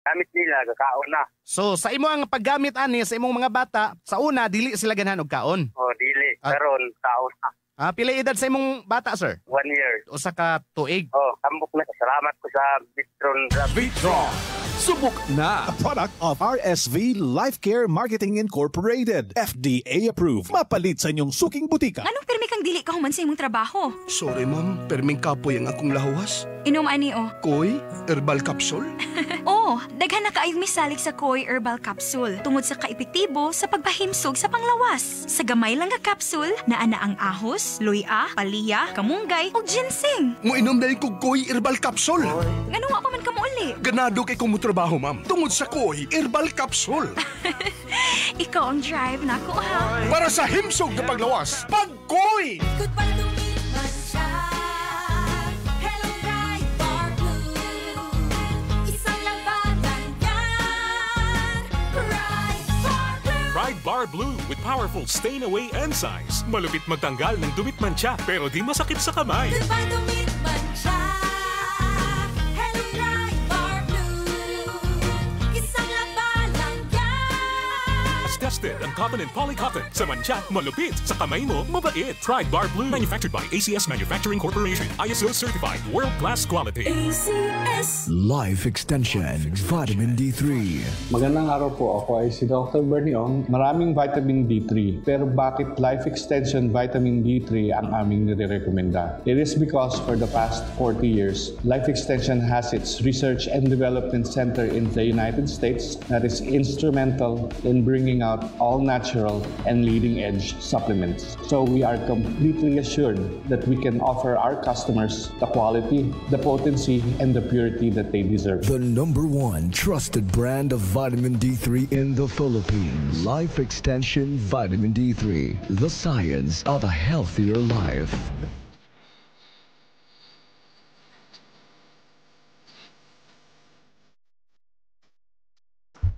Gamit nila gakaon na. So sa imo ang paggamit ani sa imong mga bata, sa una dili sila ganahan og kaon. Oh, dili. Karon kaon na. Ah, pila edad sa imong bata, sir? 1 year. Usa ka tuig. Oh, tambok na. Salamat ko sa Vitron. Vitron. Subok na. A product of RSV Life Care Marketing Incorporated. FDA approved. Mapalit sa inyong suking butika. Anong pirmi kang dili ka human sa imong trabaho? Sorry ma'am, perming kapoy ang akong lawas. Inom ani oh. Koi Herbal Capsule? Oh, daghan na kaayong misalig sa Koi Herbal Capsule tungod sa kaepektibo sa pagpahimsog sa panglawas. Sa gamay lang nga capsule, naa na ang ahos, luya, paliya, kamunggay ug ginseng. Muinom dahil ko Koi Herbal Capsule. Ngano wa pa man ka mouli? Ganado kay kong motrabaho ma'am. Tungod sa Koi Herbal Capsule. Ikaw ang drive nako ha. Para sa himsog na paglawas, pag-Koi! Goodbye dumi't mantsa. Hello Pride Bar Blue. Isang labanan yan. Pride Bar Blue. Pride Bar Blue with powerful stain-away enzymes. Malupit magtanggal ng dumi't mantsa pero di masakit sa kamay. Goodbye dumi't mantsa. Hello Pride Bar Blue. Isang labanan yan. As tested on cotton and polycotton. Sa mantsa, malupit. Sa kamay mo, mabait. Pride Bar Blue. Manufactured by ACS Manufacturing Corporation. ISO certified. World-class quality. ACS. Life Extension Vitamin D3. Magandang araw po. Ako ay si Dr. Bernie Ong. Maraming vitamin D3. Pero bakit Life Extension Vitamin D3 ang aming nire-recommenda? It is because for the past 40 years, Life Extension has its research and development center in the United States that is instrumental in bringing out all natural and leading-edge supplements. So we are completely assured that we can offer our customers the quality, the potency, and the purity that they deserve. The number one trusted brand of vitamin D3 in the Philippines. Life Extension Vitamin D3. The science of a healthier life.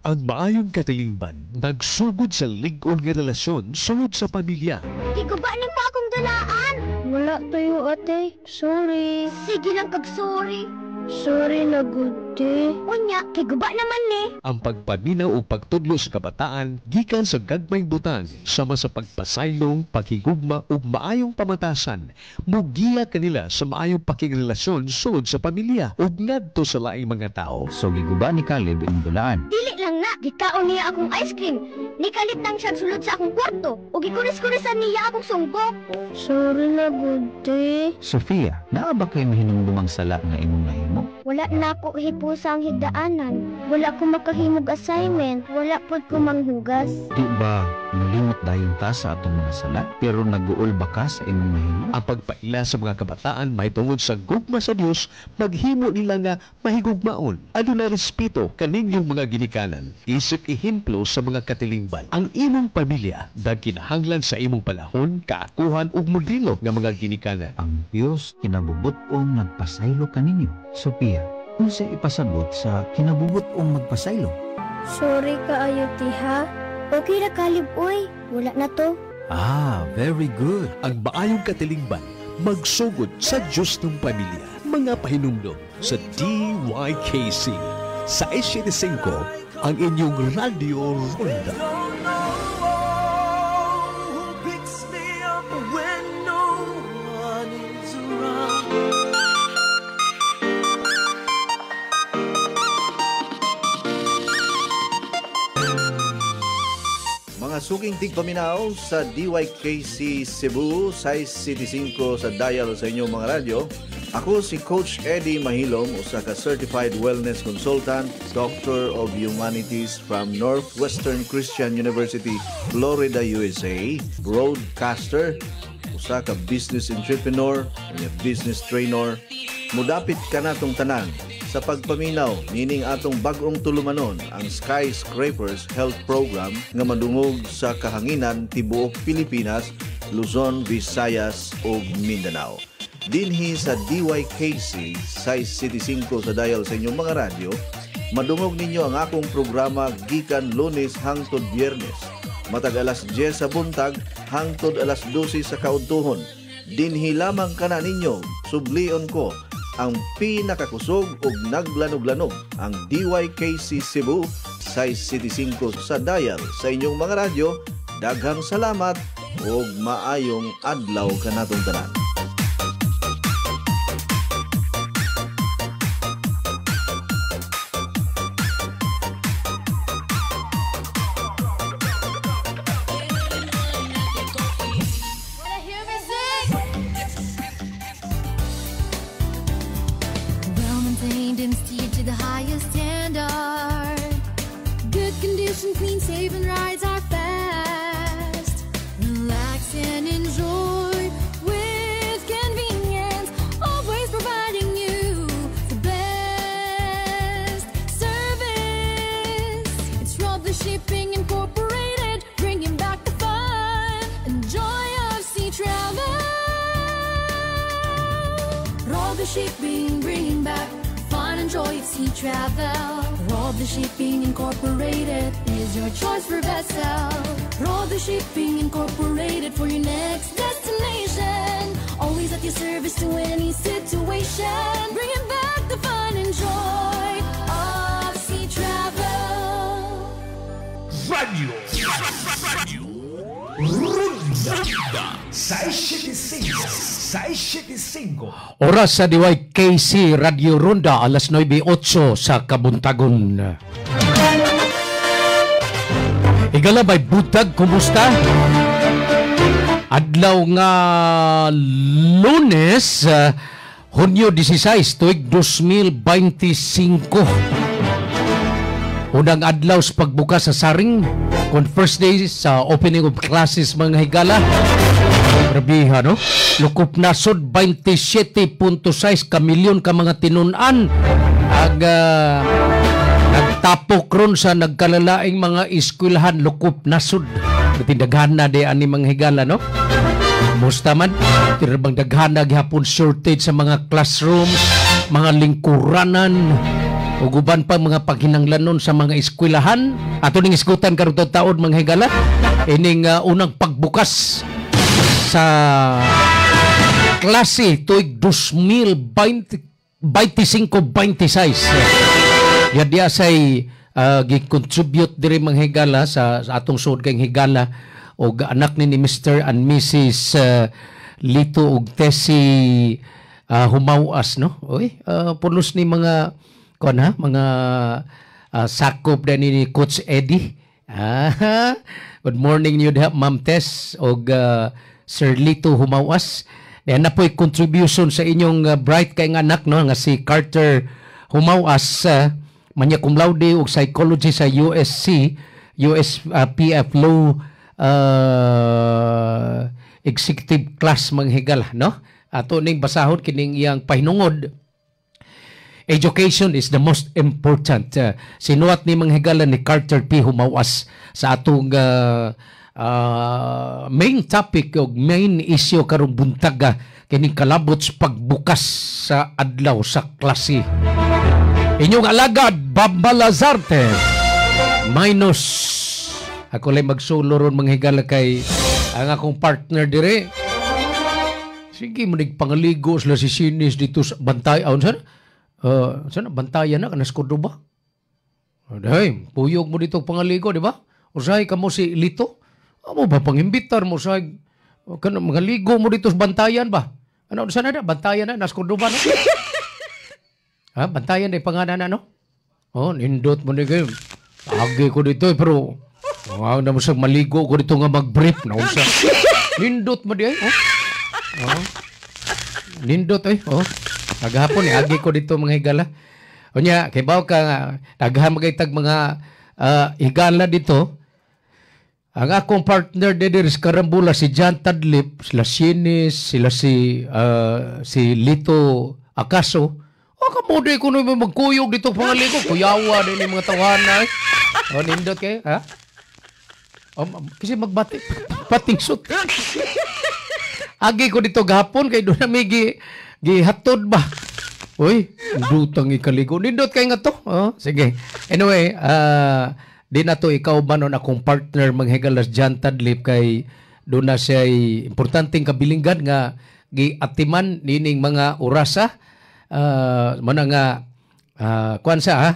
Ang maayong katilingban nagsugod sa lig-on nga relasyon sulod sa pamilya. Giguba nimo akong dulaan. Wala tayo, ate. Sorry. Sige lang kag sorry. Sorry na gud, te. Unya, kiguba naman ni. Ang pagpaminaw o pagtudlo sa kabataan gikan sa gagmayng butang sama sa pagpasaylong, paghigugma ug maayong pamatasan mugiya kanila sa maayong pakigrelasyon sulod sa pamilya ug ngadto sa laing mga tao. So giguba ni Caleb imong dulaan. Dili lang na, gikaon niya akong ice cream. Nikalit lang siya sulod sa akong kwarto ug gikuris-kurisan niya akong sungbok. Sorry na gud, te. Sofia, naa ba kay mahinumdumang sala nga imong nahimo? Wala na ako hipusa ang higdaanan. Wala ko makahimog assignment. Wala pod ko manghugas. Di ba nalimot dayon ta sa atong mga sala pero naguol ba ka sa imong nahimo? Ang pagpaila sa mga kabataan mahitungod sa gugma sa Dios maghimo nila nga mahigugmaon. Aduna respeto kaninyong mga ginikanan. Isip ehemplo sa mga katilingban. Ang imong pamilya nagkinahanglan sa imong panahon, kaakuhan ug modelo nga mga ginikanan. Ang Dios kinabubut-ong nagpasaylo kaninyo. Sophia, unsa ipasabot sa kinabubut-ong magpasaylo? Sorry kaayo, tiha. Okay ra Caleb, oy. Wala na to. Ah, very good. Ang maayong katilingban magsugod sa Diyos ng pamilya. Mga pahinumdom sa DYKC sa 75 ang inyong Radio Ronda. Who picks me up when no one is around? Mga suking tigpaminaw sa DYKC Cebu, size City 5 sa dial sa inyong mga radyo. Ako si Coach Eddie Mahilom, usa ka certified wellness consultant, Doctor of Humanities from Northwestern Christian University, Florida, USA, broadcaster, usa ka business entrepreneur, unya business trainer. Mudapit ka natong tanan sa pagpaminaw nining atong bag-ong tulumanon ang Skyscrapers Health Program nga madungog sa kahanginan tibuok Pilipinas, Luzon, Visayas ug Mindanao. Dinhi sa DYKC size City 5 sa dial sa inyong mga radyo, madungog ninyo ang akong programa gikan Lunes hangtod Biyernes, matag alas 10 sa buntag hangtod alas 12 sa kaudtuhon. Dinhi lamang kana ninyo, sublion ko Ang pinakakusog ug naglanog-lanog ang DYKC Cebu, Size City 5 sa dial sa inyong mga radyo. Daghang salamat ug maayong adlaw kanatong tanan. Wanna hear me sing? Well maintained and steered to the highest standard. Good condition, clean, safe, and rides are fast. Relax and enjoy with convenience. Always providing you the best service. It's Roble Shipping Incorporated, bringing back the fun and joy of sea travel. Roble Shipping, bringing back fun and joy of sea travel. Roble Shipping Incorporated is your choice for vessel. Roble Shipping Incorporated for your next destination. Always at your service to any situation. Bringing back the fun and joy of sea travel. Radio. Radio. Ronda 675. 675. Oras sa DYKC Radio Ronda alas 9:08 sa Kabuntagon. Higala bay butag, kumusta? Adlaw nga Lunes, Hunyo 16, tuig 2025. Unang adlaw sa pagbukas sa saring, kon first day sa opening of classes mga higala. Grabiha, no? Lukop na sod 27.6 ka milyon ka mga tinun-an ag nagtapok ron sa nagkalalaing mga eskwelahan, lukop na sod. Daghan na di ani mga higala, no? Musta man? Tira bang daghan na gihapon shortage sa mga classrooms, mga lingkuranan, ug uban pa mga paghinanglanon sa mga eskwelahan. Ato ning isgutan karon taon mga higala ining unang pagbukas sa klase tuig 2025-26. Yadya say gi-contribute diri mga higala sa atong suod kay higala og anak ni Mr. and Mrs. Lito og Tessie Humawas, no? Oy, pulos ni mga kuan ha, mga sakop din ni Coach Eddie. Ah, good morning niyo diha Ma'am Tess og Sir Lito Humawas. Diyan na po'y contribution sa inyong bright kay nga anak, no, nga si Carter Humawas, manya cum laude og psychology sa USC, USPF Law executive class mga higala, no? Ato ning basahon kining iyang pahinungod. Education is the most important. Sinuwat ni mga higala ni Carter P. Humawas sa atong main topic o main issue karong buntaga kining kalabot sa pagbukas sa adlaw sa klase. Inyong alagad Bamba Lazarte minus ako lang magsulo ron mga higala kay ang akong partner dire. Sige, manig pangaligo sila si Sinis dito sa Bantay. Aon sir? Sana bantayan na kanas Cordoba. Day, puyog mo dito pangaligo, di ba? Usahay ka mo si Lito. Amo ba pangimbitar mo usahay kana mangaligo mo dito sa bantayan ba? Ano sana na bantayan na nas Cordoba no? Ha, bantayan day pangalan ano? Oh, nindot mo ni kayo. Agi ko dito eh, pero wow, na mo sa maligo ko dito nga mag-brief na unsa. Nindot mo di ay, oh. Oh. Nindot ay, oh. Kagahapon eh, agi ko dito mga higala. Unya, kay baw ka nga, daghan magaytag mga higala dito. Ang akong partner diri sa Karambula si John Tadlip, sila Sinis, sila si Lito Acaso. O kamo di ko na magkuyog dito pangaligo. Kuyawa din yung mga tawana. Eh. O nindot kayo, ha? O, kasi magbati, patingsot. Agi ko dito gahapon kay doon na may gihatod ba? Uy, dutang ikaligo. Nindot kayo nga to. Oh, sige. Anyway, di na to ikaw ba nun akong partner manghigalas John Tadlip kay doon na siya'y importanteng kabilinggan nga giatiman nining mga orasa. Muna nga kuan sa ha,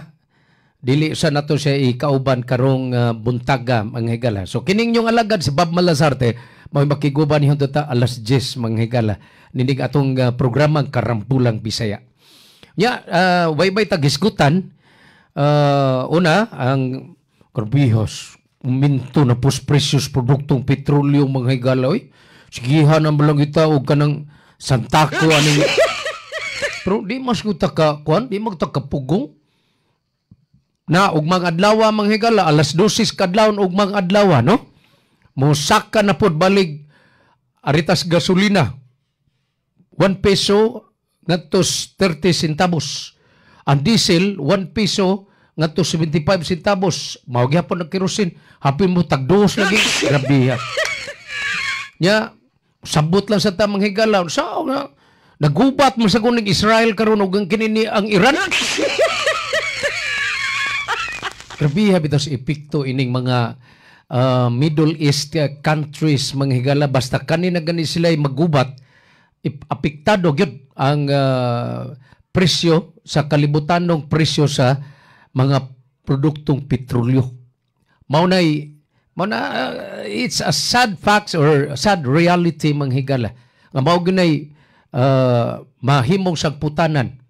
dili sa nato siya ikauban karong buntaga, mga higala. So kining yung alagad si Bob Malazarte mao makiguban niyo ta alas 10, mga higala, ninig atong programang Karambulang Bisaya. Nya waybay tagisgutan una ang karbihos uminto na pos presyos produktong petrolyo, mga higala, oy. Sigihan ang balang ita og kanang santako aning pero di mas kuta ka kuan, di magta kapugong na ug mga adlaw, mga higala, alas 12 kadlawon ug mga adlaw, no, mosaka na pod balig aritas gasolina 1 peso ngadto 30 centavos, ang diesel 1 peso ngadto 75 centavos, mao gyapon ang kerosene hapin mo tagdos lagi. Grabe ha. Nya sabot lang sa tamang higala sa nga nagubat man sa kuning Israel karon ug ang kini ang Iran. Grabe ha bitaw sa epekto ining mga Middle East countries, mga higala, basta kanina gani sila magubat, apektado gyud ang presyo sa kalibutanong presyo sa mga produktong petrolyo. Mao na it's a sad facts or sad reality, mga higala. Nga mao ginay mahimong sagputanan.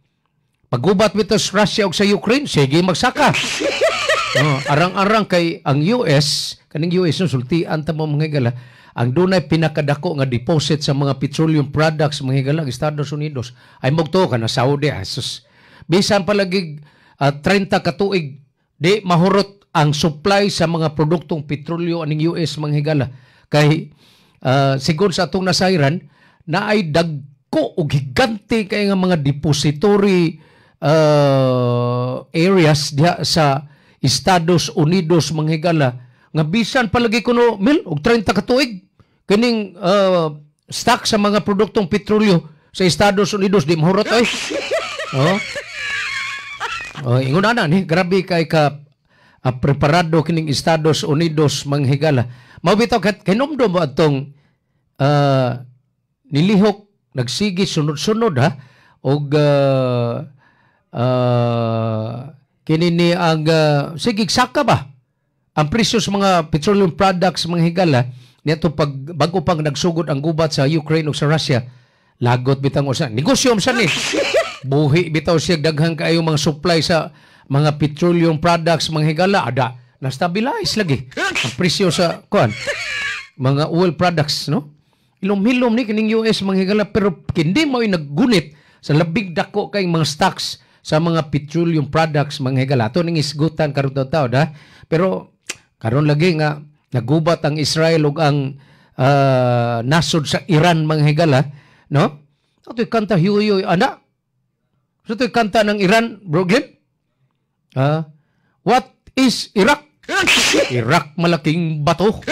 Paggubat bitaw sa Russia ug sa Ukraine, sige magsaka. Arang-arang kay ang US, kaning US no, sultian ta mo, mga higala, ang dunay pinakadako nga deposit sa mga petroleum products, mga higala, ang Estados Unidos. Ay mogtuo ka na Saudi, asus. Bisan palagi 30 ka tuig di mahurot ang supply sa mga produktong petrolyo aning US, mga higala. Kay sigon sa atong nasayran, naay dagko og higante kay nga mga depository areas diha sa Estados Unidos, mga higala, nga bisan palagi kuno mil og 30 ka tuig kining stock sa mga produktong petrolyo sa Estados Unidos di mahurot oy. Oh. Oh, ingon ana ni, grabe kay ka preparado kining Estados Unidos, mga higala. Mao bitaw kinomdom mo atong nilihok nagsigi sunod-sunod ha og kini ni ang sige saka ba ang presyo sa mga petroleum products, mga higala, niadto pag bago pang nagsugod ang gubat sa Ukraine ug sa Russia. Lagot bitang usa negosyo man sa ni buhi bitaw siya daghang kaayo mga supply sa mga petroleum products, mga higala, ada na stabilize lagi ang presyo sa kuan mga oil products, no. Hilom-hilom ni kining US, mga higala, pero kindi mo naggunit sa labing dako kay mga stocks sa mga petroleum products, mga higala. Ato ning isgutan karon taon ha. Pero karon lagi nga nagubat ang Israel ug ang nasod sa Iran, mga higala, no? Ato'y kanta hiuyoy ana. So ito'y kanta ng Iran, Bro Glenn. What is Iraq? Iraq malaking bato.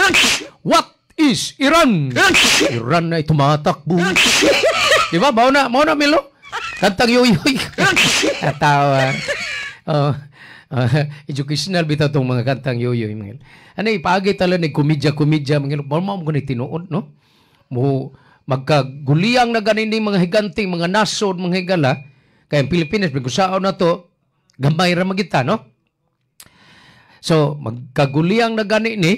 What is Iran? Iran ay tumatakbo. Di ba? Mao na Milo. Kantang yoyoy. Atawa. Educational bitaw tong mga kantang yoyoy. Ano ipaagi tala ni komedya-komedya mga mao mo ni tinuod, no? Mo magkaguliyang na ganin ni mga higanting mga nasod, mga higala, kay ang Pilipinas bigusaon na to gamay ra magita, no? So magkaguliyang na gani ni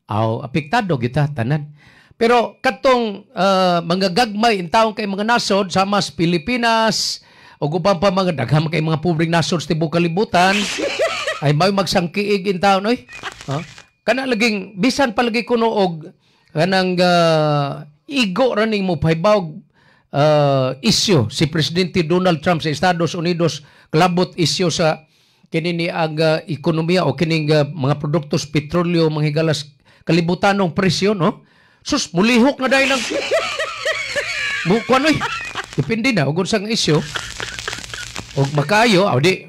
aw apektado kita tanan. Pero katong mga gagmay in taon kay mga nasod sama sa Pilipinas o uban pa mga daghan kay mga pobreng nasod sa tibuok kalibutan ay may magsangkiig in taon oy. Kana laging bisan palagi kuno og kanang igo ra ning mopahibaw isyu si Presidente Donald Trump sa Estados Unidos klabot isyu sa kini ni ang ekonomiya o kining mga produktos petrolyo, mga higalas, kalibutanong presyo, no? Sus, mulihok na dahil ng bukuan oy. Depende na og unsang isyu. Og makaayo, aw di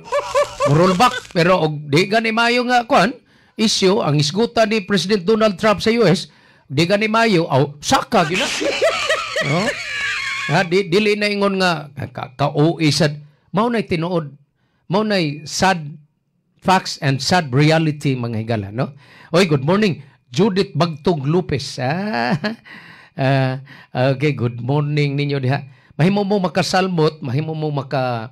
rollback, pero og di gani maayo nga kuan isyu ang isgutan ni President Donald Trump sa US, di gani maayo, aw saka gyud na. No? Ha, di dili na ingon nga ka-OA sad. Mao nay tinuod. Mao nay sad facts and sad reality, mga higala, no? Oy, good morning Judith Bagtog Lopez. Okay, good morning ninyo diha. Mahimo mo makasalmot, mahimo mo maka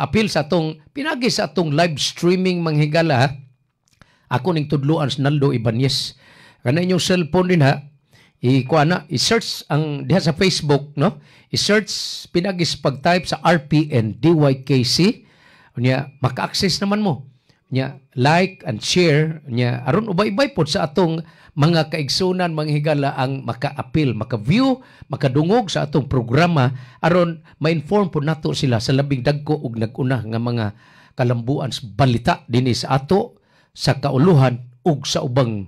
apil sa atong pinagi sa atong live streaming, manghigala ha. Ako ning tudloan sa Naldo Ibanez. Kana inyong cellphone din ha, i-kuha na, i-search ang diha sa Facebook, no? I-search pinagi sa pag-type sa RPN DYKC. Unya maka-access naman mo. Nya like and share nya aron ubay-ubay pod sa atong mga kaigsunan, mga higala, ang maka-appeal, maka-view, makadungog sa atong programa aron ma-inform po nato sila sa labing dagko ug nag-una nga mga kalambuan sa balita dinhi sa ato sa kauluhan ug sa ubang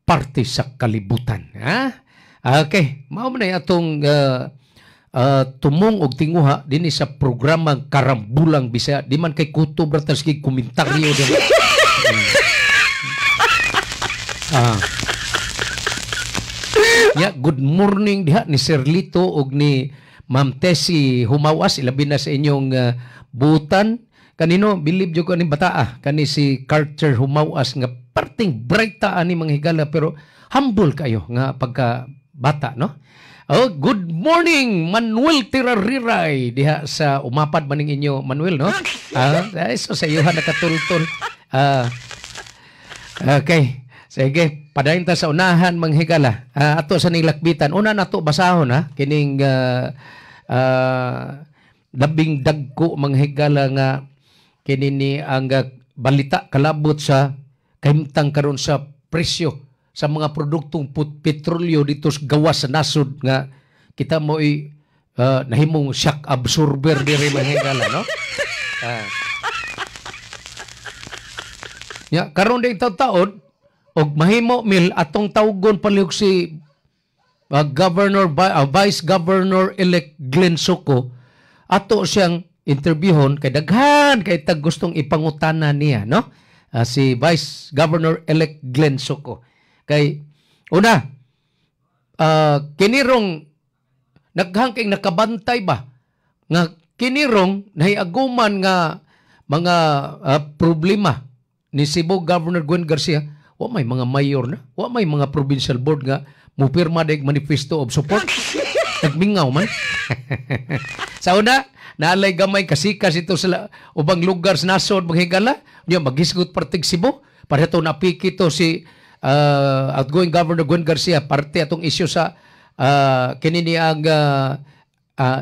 parte sa kalibutan. Ha? Okay, mao man ay atong tumong og tinguha dinhi sa programang Karambulang Bisaya. Di man kay kutob ra ta sige komentaryo din. Yeah, good morning diha ni Sir Lito og ni Ma'am Tessie Humawas, ilabi na sa inyong butan. Kanino bilib jud ko ni bataa kani si Carter Humawas nga parting bright ta ani mga higala pero humble kayo nga pagka bata, no? Oh, good morning Manuel Tirariray diha sa umapad maning inyo Manuel, no? So sa iyo nakatultol. Okay. Sige, padayon ta sa unahan mga higala. Ato sa ning lakbitan. Una nato basahon ha kining labing dagko mga higala nga kini ni ang balita kalabot sa kahimtang karon sa presyo sa mga produktong petrolyo dito sa gawas sa nasod nga kita mo nahimong shock absorber diri mga higala, no? Ya, karon day taud-taod og mahimo mil atong tawgon palihog si Governor Vice Governor elect Glenn Soco, ato siyang interviewon kay daghan kay tag gustong ipangutana niya, no? Si Vice Governor elect Glenn Soco. Kay una kinirong naghangking nakabantay ba nga kinirong nahiaguman nga mga problema ni Cebu Governor Gwen Garcia, wa may mga mayor na, wa may mga provincial board nga mupirma dag manifesto of support. Nagmingaw man. Sa una, naalay gamay kasikas ito sa ubang lugar sa nasod mga higala, nya maghisgot partig Cebu, para to napiki to si outgoing Governor Gwen Garcia parte atong isyu sa kini ni ang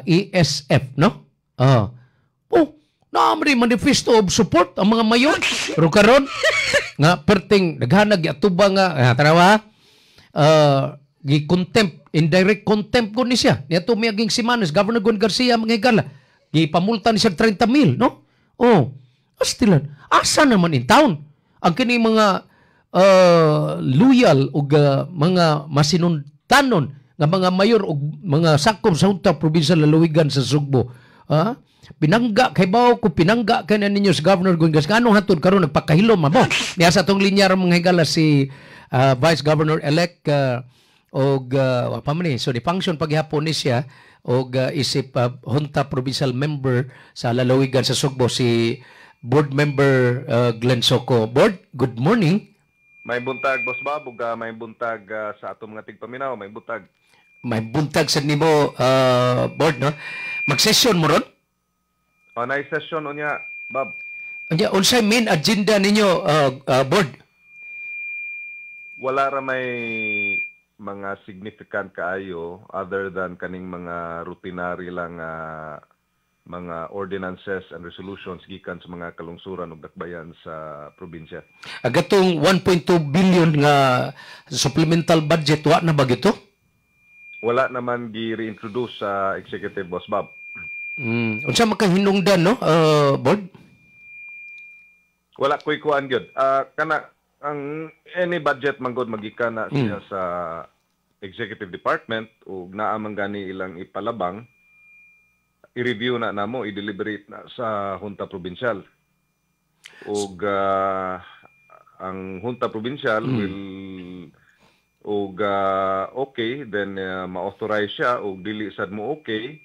ESF, no? Oh, naamri manifesto of support ang mga mayor. Pero karon nga perting naghanag atubang nga tanawa gi contempt, indirect contempt ko ni siya. Niadto miaging semanas Governor Gwen Garcia mga higala. Gipamulta ni siya 30 mil, no? Oh, astilan. Asa naman in town ang kini mga loyal og mga masinuntanon nga mga mayor og mga sakop sa Junta Provincial Lalawigan sa Sugbo. Pinangga kay bawo ko pinangga kay na ninyo sa Governor Gwen Garcia. Anong hatod karon nagpakahilom mo? Niya sa atong linya ra mga higala si Vice Governor elect og pa man ni so di function paghapon ni siya og isip Junta Provincial member sa lalawigan sa Sugbo si board member Glenn Soco. Board, good morning. May buntag Boss Bob ug may buntag sa atong mga tigpaminaw, may buntag. May buntag sa nimo board, no? Mag-session mo ron? Oh, nice session unya, Bob. Unya unsay main agenda ninyo board? Wala ra may mga significant kaayo other than kaning mga routinary lang mga ordinances and resolutions gikan sa mga kalungsuran ug dakbayan sa probinsya. Agatong 1.2 billion nga supplemental budget wa na ba gito? Wala naman gi-reintroduce sa executive, Boss Bob. Unsa makahinungdan, no, board? Wala koy kuan gyud. Kana ang any budget man gud magikan na siya sa executive department ug naa man gani ilang ipalabang, i-review na namo, i-deliberate na sa Junta Provincial. Ug ang Junta Provincial will ug okay, then ma-authorize siya ug dili sad mo okay,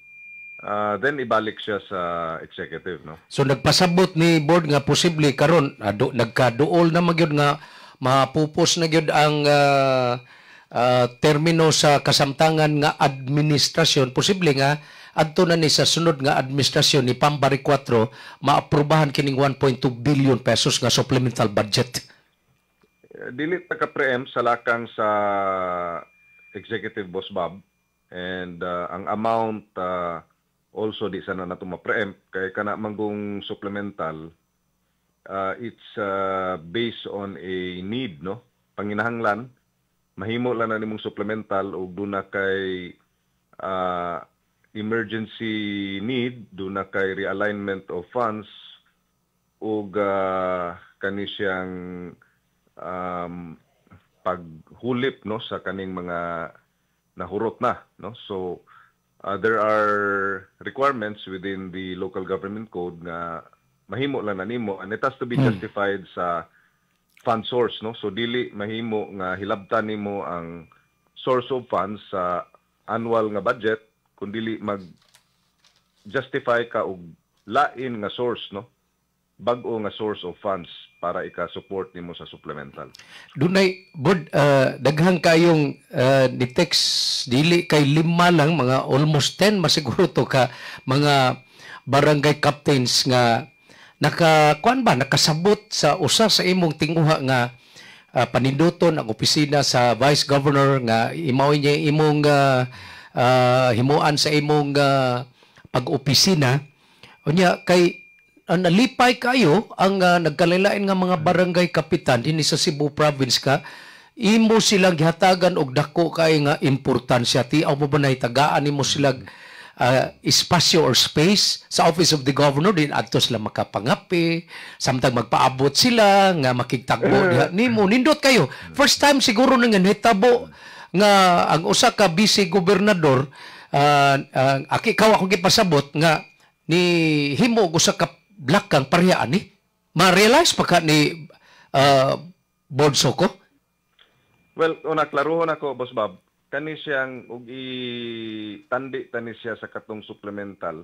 then ibalik siya sa executive, no? So nagpasabot ni board nga posible karon nagkaduol na magyud nga mapupos na gyud ang termino sa kasamtangan nga administrasyon, posible nga adto na ni sa sunod nga administrasyon ni Pam Baricuatro maaprubahan kining 1.2 billion pesos nga supplemental budget? Dili ta ka preempt sa lakang sa executive, Boss Bob, and ang amount also di sana nato ma-preempt kay kana manggong supplemental, it's based on a need, no? Panginahanglan mahimo lang na nimong supplemental ug duna kay emergency need, duna kay realignment of funds ug kani siyang paghulip, no, sa kaning mga nahurot na, no? So there are requirements within the local government code nga mahimo lang na nimo and it has to be justified sa fund source, no? So dili mahimo nga hilabtan nimo ang source of funds sa annual nga budget kun dili mag justify ka og lain nga source, no, bag-o nga source of funds para ika-support nimo sa supplemental. Dunay bod daghang kayong ni text, dili kay lima lang, mga almost 10 masiguro to ka mga barangay captains nga naka kuan ba, nakasabot sa usa sa imong tinguha nga paninduton ang opisina sa Vice Governor nga imaw niya imong himuan sa imong pag-opisina. Unya kay nalipay kayo ang nagkalain nga mga barangay kapitan dinhi sa Cebu Province ka imo silang gihatagan og dako kay nga importansya. Tiaw mo ba na tagaan nimo sila espasyo or space sa Office of the Governor din adto sila makapangape samtang magpaabot sila nga makigtagbo diha nimo? Nindot kayo. First time siguro nga nahitabo nga ang usa ka vice gobernador, aki kaw akong gipasabot nga ni himo og usa ka blakang pareha ani. Ma-realize pa ka ni Bod Soko? Well, una, klaruhon ako, Boss Bob. Kani siyang og itandi tani siya sa katong supplemental.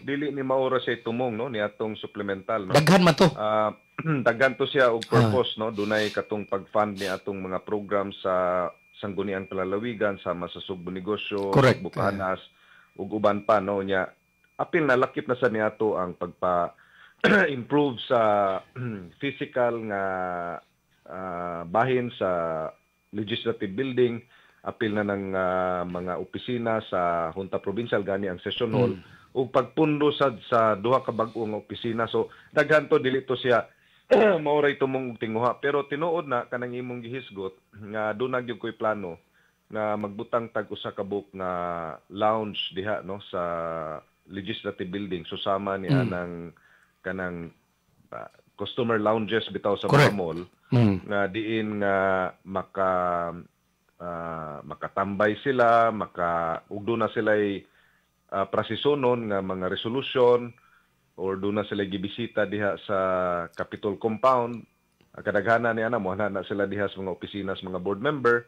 Dili ni maura siya tumong, no, ni atong supplemental, no. Daghan man to. Daghan to siya og purpose, no. Dunay katong pag-fund ni atong mga program sa Sangguniang Palalawigan sama sa Sugbo Negosyo, Sugbo Pahanas ug uban pa, no, nya. Apil na lakip na sa niato ang pagpa improve sa physical nga bahin sa legislative building, apil na ng mga opisina sa Junta Provincial, gani ang session hall, ug pagpundo sad sa duha ka bag-o nga opisina. So daghan to, dili to siya mao ray tumong og tinguha, pero tinuod na kanang imong gihisgot nga duna gyud koy plano nga magbutang tag usa ka buok nga lounge diha, no, sa legislative building. So sama ni anang kanang customer lounges bitaw sa mga mall nga diin nga makatambay sila, maka ug duna sila prasisonon nga mga resolution or duna sila gibisita diha sa Capitol compound. Kadaghanan ni ana mo na sila diha sa mga opisina sa mga board member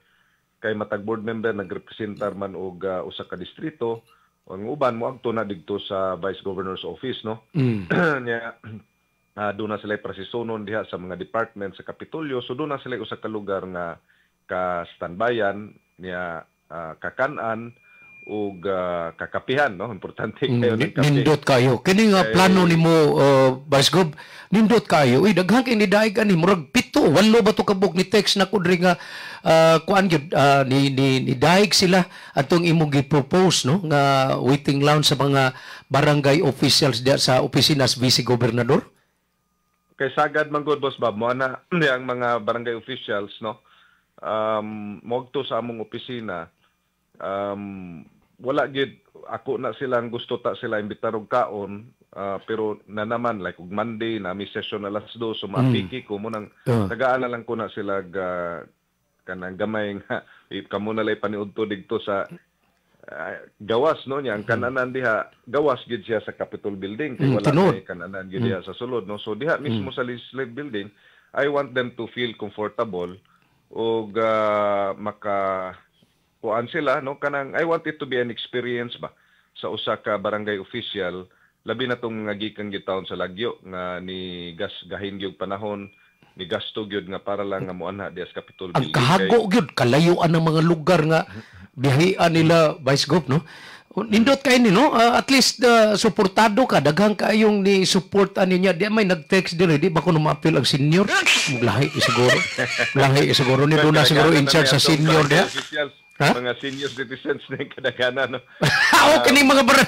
kay matag board member nagrepresentar man og usa ka distrito. Ang uban moadto na didto sa Vice Governor's office, no? Nya doon na sila prasisonon diha sa mga department sa Kapitolyo. So doon na sila usa ka lugar nga ka standbyan niya, kakanan ug kakapihan, no? Importante kayo ng kape. Nindot kayo. Kini nga plano nimo, Vice Gov, nindot kayo. Uy, daghan kay ni daig ani, murag pito, walo ba to kabuk ni text na kudri nga kuan gyud ni daig sila atong imong gi-propose, no, nga waiting lounge sa mga barangay officials diya sa opisina sa Vice Gobernador. Kay sagad man gud, Boss Bob, mo na ang mga barangay officials, no, moadto sa among opisina, wala gyud ako na silang gusto ta sila imbitar og kaon, pero na naman like ug Monday na mi session alas 2, so maapiki ko mo nang tagaan na lang ko na sila kanang gamay nga kamo na lay paniudto didto sa gawas, no? Niya ang kananan diha, gawas gid siya sa Capitol building kay wala may kananan gid diha sa sulod, no? So diha mismo sa legislative building, I want them to feel comfortable ug maka kuan sila, no? Kanang I want it to be an experience ba sa usa ka barangay official, labi na tong nga gikan gid taon sa lagyo nga ni gas gahin gyud panahon ni gasto gyud nga para lang nga moanha diha sa Capitol Ang building. Kahago gyud kalayuan ng mga lugar nga biyahian nila, Vice Gov, no? Nindot kay ni, no? At least suportado ka, daghang kayong ni support ani niya. Di may nag-text diri, di ba ko maapil ang senior? Lahi siguro. Lahi siguro ni doon na siguro in charge sa senior diha. Ha? Mga senior citizens na yung kadaghanan, no? Oo, kining mga bara.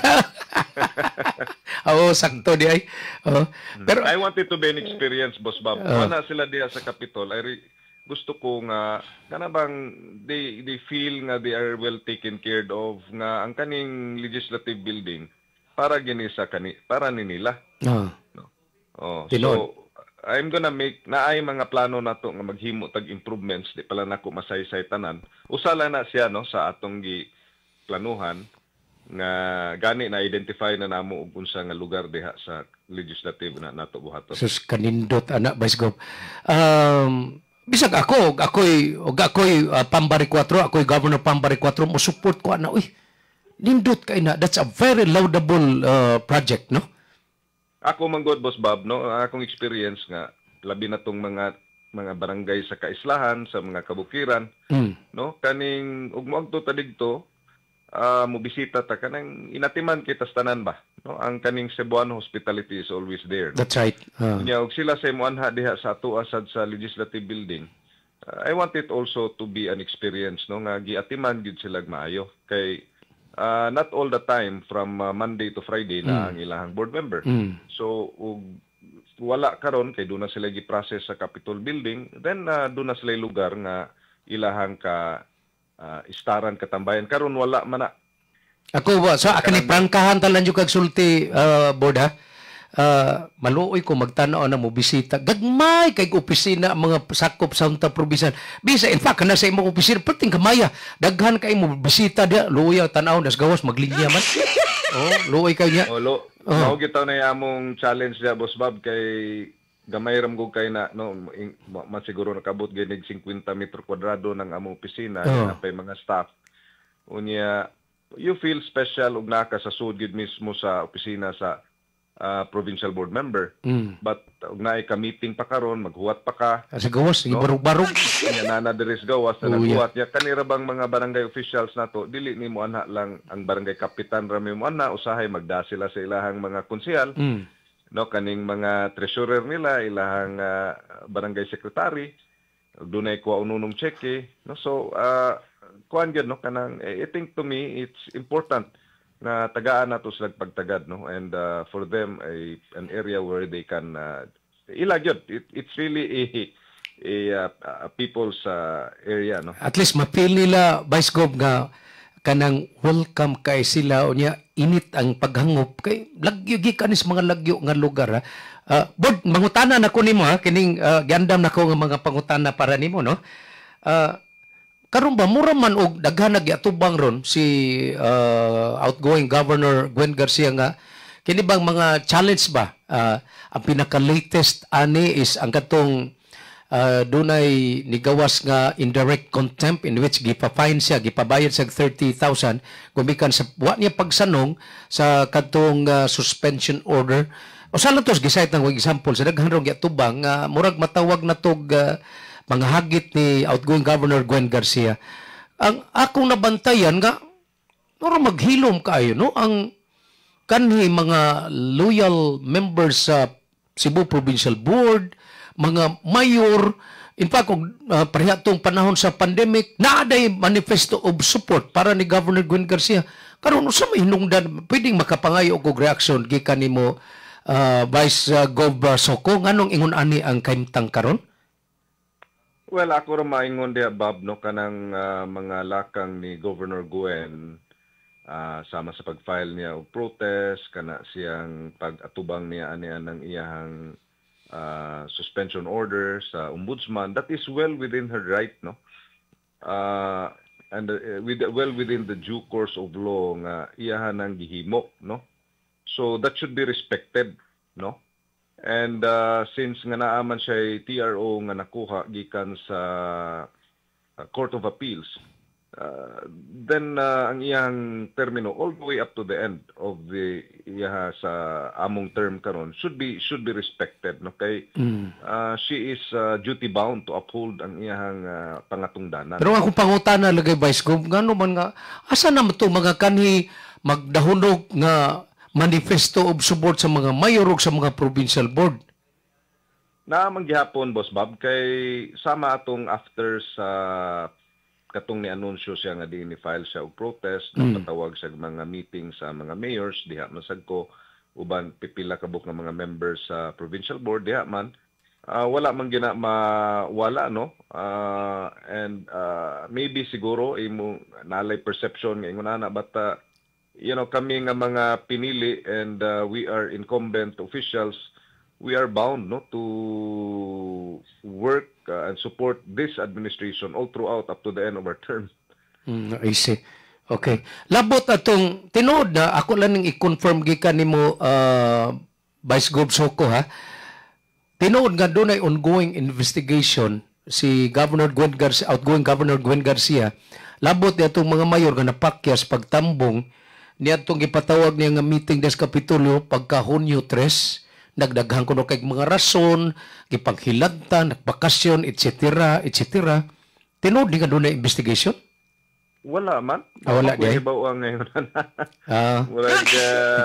Oo, sakto di ay. Oh. Pero I want it to be an experience, Boss Bob. Wala sila diha sa Capitol. Gusto ko nga kana bang they feel nga they are well taken care of, nga ang kaning legislative building para gini sa kani para ni nila. No. Oh, so I'm gonna make naay mga plano nato nga maghimo tag improvements, di pala nako masaysay tanan. Usa lang na siya, no, sa atong gi planuhan nga gani na identify na namo og unsa nga lugar diha sa legislative na nato buhaton. Sus, kanindot ana, Vice Gov. Bisag ako, og ako'y Pambari 4, ako'y Governor Pambari 4, mo support ko ana, uy. Nindot kay na. That's a very laudable project, no? Ako man god, Boss Bob, no, ang akong experience nga labi na tong mga barangay sa kaislahan, sa mga kabukiran, no, kaning ug moadto ta didto, mobisita ta, kanang inatiman kita sa tanan ba, no, ang kaning Cebuano hospitality is always there, no? That's right. Unya og sila sa muanha diha sa atoa sad sa legislative building, I want it also to be an experience, no, nga giatiman gyud sila maayo kay not all the time from Monday to Friday na ang ilahang board member. So ug wala karon kay doon na sila gi-process sa Capitol building, then doon na sila lugar nga ilahang ka istaran, katambayan. Karon wala man na. Ako ba, sa akin ni prangkahan talan yung kag sulti, board ha. Maluoy ko magtanaw na mo bisita. Gagmay kay opisina ang mga sakop sa Junta Provincial. Bisa in fact kana sa imong opisina perting kamaya. Daghan kay mo bisita diha, luoy ang tan-aw nas gawas maglinya man. Oh, luoy kay niya. Oh, lo, mao gyud na among challenge diha, Boss Bob, kay gamay ram gud kay na, no, man siguro nakabot ginig 50 metro kwadrado ng among opisina. Oh. Mga staff. Unya you feel special og naka sa sud gyud mismo sa opisina sa provincial board member. But og naay ka meeting pa karon, maghuwat pa ka. Sa gawas, no? Barug-barug. Nya nana diri sa gawas na naghuwat. Ya kanira bang mga barangay officials nato, dili nimo anha lang ang barangay kapitan ra mo anha, usahay magda sila sa ilahang mga konsehal. No, kaning mga treasurer nila, ilahang barangay secretary, dunay kuha ununong cheque, no? So kuan gyud, no, kanang I think to me it's important na tagaan nato sila pagtagad, no, and for them a an area where they can ila gyud it's really a people's area, no. At least ma-feel nila, Vice Gov, nga kanang welcome kay sila, unya init ang paghangop kay lagyo gikan sa mga lagyo nga lugar ha. Bod, mangutana na ko nimo ha, kining giandam na ko nga mga pangutana para nimo, no. Karon ba mura man og daghan nagyatubang ron si outgoing Governor Gwen Garcia nga kini bang mga challenge ba, ang pinaka latest ani is ang katong dunay nigawas nga indirect contempt in which gipa-fine siya, gipabayad siya 30,000 gumikan sa wa niya pagsanong sa katong suspension order. O sa lang to gi-cite ng example sa daghan rong giatubang nga murag matawag na tog mga hagit ni outgoing Governor Gwen Garcia. Ang akong nabantayan nga murag maghilom kaayo, no, ang kanhi mga loyal members sa Cebu Provincial Board, mga mayor. In fact, kung pareha tong panahon sa pandemic, naaday manifesto of support para ni Governor Gwen Garcia. Karon usa may hinungdan, pwedeng makapangayo og reaction gikan nimo, Vice Gov Soco, nganong ingon ani ang kahimtang karon? Well, ako ra maingon diha, Bob, no, kanang mga lakang ni Governor Gwen, sama sa pag-file niya og protest, kana siyang pag-atubang niya ani ang iyahang suspension order sa ombudsman, that is well within her right, no, and well within the due course of law nga iyahan ang gihimo, no. So that should be respected, no. And since nga naa man siya TRO nga nakuha gikan sa Court of Appeals, then ang iyang termino all the way up to the end of the iyaha sa among term karon should be respected, no, kay she is duty bound to uphold ang iyahang pangatungdanan. Pero akong pangutana lagay, Vice Gov, ngano man nga asa na to mga kanhi Magdahunog nga manifesto of support sa mga mayor ug sa mga provincial board? Naa man gihapon, Boss Bob, kay sama atong after sa katong ni anunsyo siya nga di ni file siya og protest, napatawag siya og mga meeting sa mga mayors. Diha man sad ko uban pipila ka buok nga mga members sa provincial board diha man. Wala man gina mawala, no? And maybe siguro imo nalay perception nga ingon ana, but kami nga mga pinili and we are incumbent officials, we are bound, no, to work and support this administration all throughout up to the end of our term. I see. Okay. Labot atong tinuod na ako lang ning i-confirm gikan nimo, Vice Gov Soco, ha. Tinuod nga dunay ongoing investigation si Governor Gwen Garcia, outgoing Governor Gwen Garcia, labot ni atong mga mayor nga napakyas pagtambong niadtong gipatawag niya nga meeting des Kapitolyo pagka Hunyo 3. Nagdaghan kuno kay mga rason, gipanghilantan, nagbakasyon, etc., etc. Tinuod ni nga dunay investigation? Wala man. Ah, wala Ako di ay? hibaw ang ngayon. Wala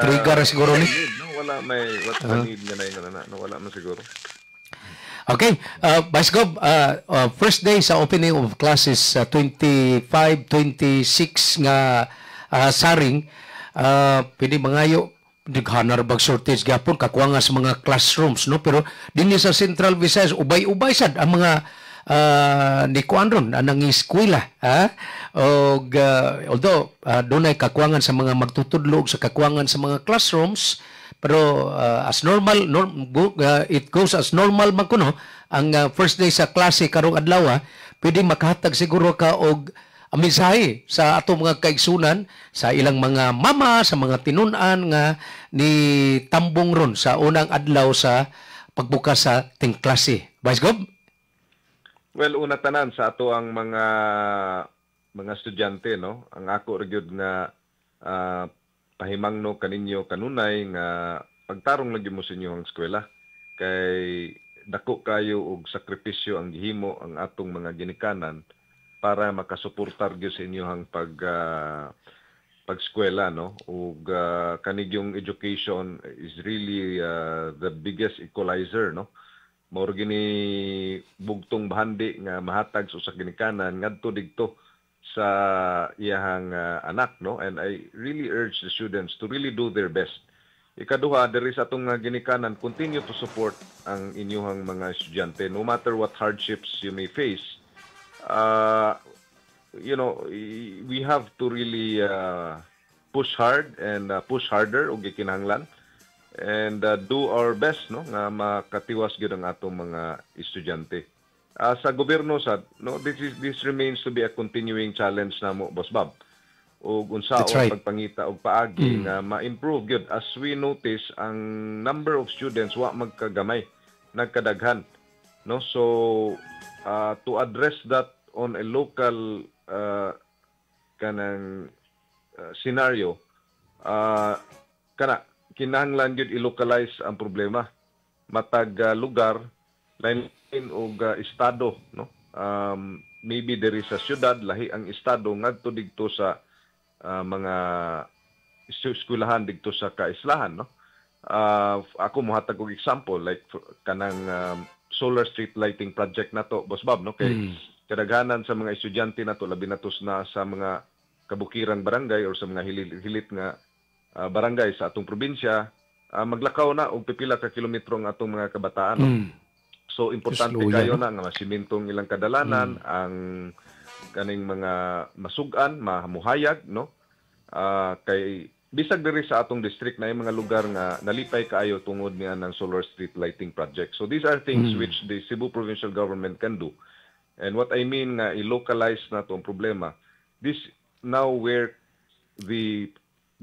Trigger siguro ni. Need, no? Wala may what the need nga na ingon na, no? Wala man siguro. Okay, Vice Gov, first day sa opening of classes, 25, 26 nga saring, pwede mangayo, naghanar bag shortage gyapon kakuwanga sa mga classrooms, no? Pero dinhi sa Central Visayas, ubay-ubay sad ang mga ni kuan ron anang eskwela, ha? Og although dunay kakuwangan sa mga magtutudlo ug sa kakuwangan sa mga classrooms, pero as normal norm, go, it goes as normal man kuno ang first day sa klase karong adlaw. Pwede makahatag siguro ka og ang mensahe sa atong mga kaigsunan, sa ilang mga mama, sa mga tinun-an nga ni tambong ron sa unang adlaw sa pagbukas sa tingklase. Vice Gov? Well, una tanan sa ato ang mga estudyante, no. Ang ako ra gyud nga pahimangno kaninyo kanunay nga pagtarong lang gyud mo sa inyong eskwela kay dako kayo og sakripisyo ang gihimo ang atong mga ginikanan para makasuportar gyud sa inyong pag-eskwela, no? Ug kani gyung education is really the biggest equalizer, no? Mao ra gini bugtong bahandi nga mahatag sa usa ka ginikanan ngadto didto sa iyahang anak, no? And I really urge the students to really do their best. Ikaduha, diri sa atong ginikanan, continue to support ang inyuhang mga estudyante no matter what hardships you may face. We have to really push hard and push harder og gikinahanglan and do our best, no, nga makatiwas gyud ang atong mga estudyante. Sa gobyerno sad, no, this remains to be a continuing challenge namo, Boss Bob. Ug unsaon pagpangita og paagi nga ma-improve gyud, as we notice ang number of students wa magkagamay, nagkadaghan, no? So to address that on a local kanang scenario, kana kinahanglan gyud i-localize ang problema matag lugar, lain og estado, no? Maybe diri sa syudad lahi ang estado ngadto didto sa mga eskwelahan didto sa kaislahan, no? Ako mohatag og example like kanang solar street lighting project nato, Boss Bob, no? Kay kadaghanan sa mga estudyante nato, labi na to na sa mga kabukirang barangay or sa mga hilit, hilit nga barangay sa atong probinsya, maglakaw na og pipila ka kilometro ang atong mga kabataan, no? So importante Susluya, kayo no? na nga masimentong ilang kadalanan, ang kaning mga masugan, mamuhayag, no? Kay bisag diri sa atong district na yung mga lugar nga nalipay kaayo tungod niya ng solar street lighting project. So these are things which the Cebu Provincial Government can do. And what I mean nga i-localize na to ang problema, this now where the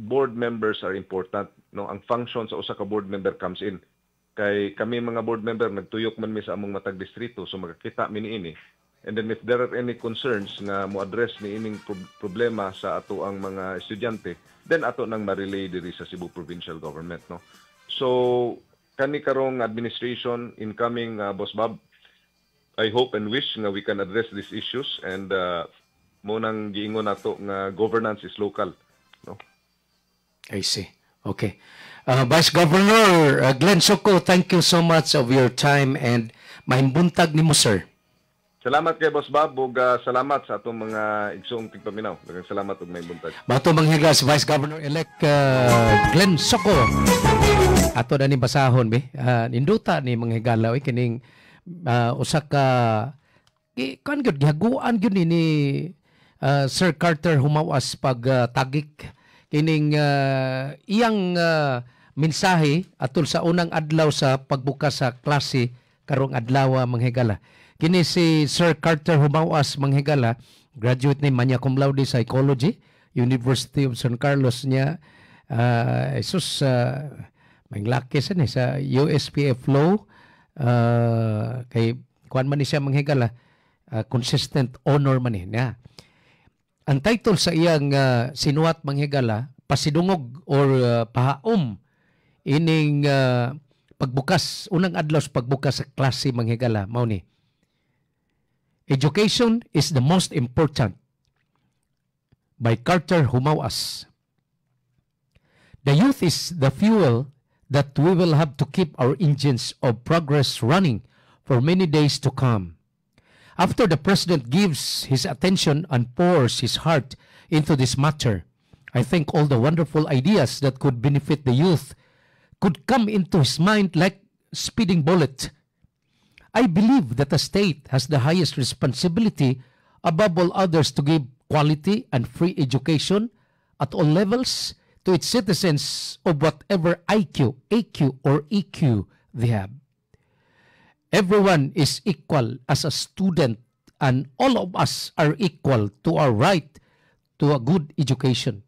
board members are important, no? Ang function sa usa ka board member comes in. Kay kami mga board member nagtuyok man mi sa among matag distrito, so makakita mi niini. And then if there are any concerns nga mo address ni ining problema sa ato ang mga estudyante, then ato nang ma-relay diri sa Cebu Provincial Government, no? So kani karong administration incoming, Boss Bob, I hope and wish nga we can address these issues and mo nang giingon nato nga governance is local, no? I see. Okay. Vice Governor Glenn Soco, thank you so much of your time and mahimbunttag nimo, sir. Salamat kay Boss Bob ug salamat sa atong mga igsoong tigpaminaw. Daghang salamat ug may buntag. Bato manghiga si Vice Governor-elect Glenn Soco. Ato na ni basahon be. Ninduta ni manghigala oy kining usa ka kan gyud gihaguan gyud ni Sir Carter Jumawas pag tagik kining iyang mensahe atol sa unang adlaw sa pagbukas sa klase karong adlaw, manghigala. Kini si Sir Carter Jumawas, manghigala, graduate ni magna cum laude Psychology, University of San Carlos niya. Jesus, manglaki sa ni sa USPF Law, kay kuan man ni siya, manghigala, consistent honor man ni niya. Ang title sa iyang sinuwat, manghigala, pasidungog or pahaom ining pagbukas, unang adlaw sa pagbukas sa klase, manghigala, mao ni: "Education is the most important" by Carter Jumawas. The youth is the fuel that we will have to keep our engines of progress running for many days to come. After the president gives his attention and pours his heart into this matter, I think all the wonderful ideas that could benefit the youth could come into his mind like speeding bullet. I believe that the state has the highest responsibility above all others to give quality and free education at all levels to its citizens of whatever IQ, AQ, or EQ they have. Everyone is equal as a student and all of us are equal to our right to a good education.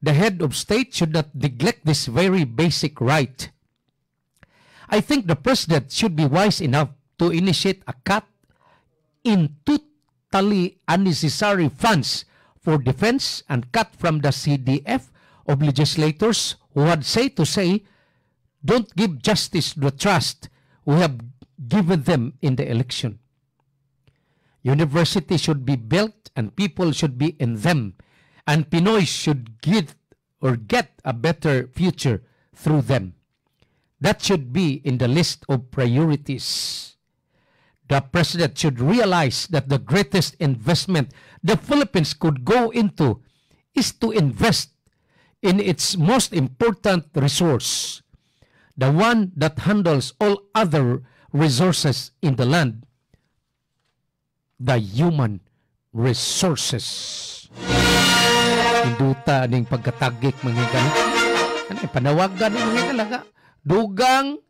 The head of state should not neglect this very basic right. I think the president should be wise enough to initiate a cut in totally unnecessary funds for defense and cut from the CDF of legislators who had say to say don't give justice to the trust we have given them in the election. University should be built and people should be in them, and Pinoy should get or get a better future through them. That should be in the list of priorities. The president should realize that the greatest investment the Philippines could go into is to invest in its most important resource, the one that handles all other resources in the land, the human resources. Induta ning pagkatagik, mga higala. Ano, panawagan ni mga higala nga. Dugang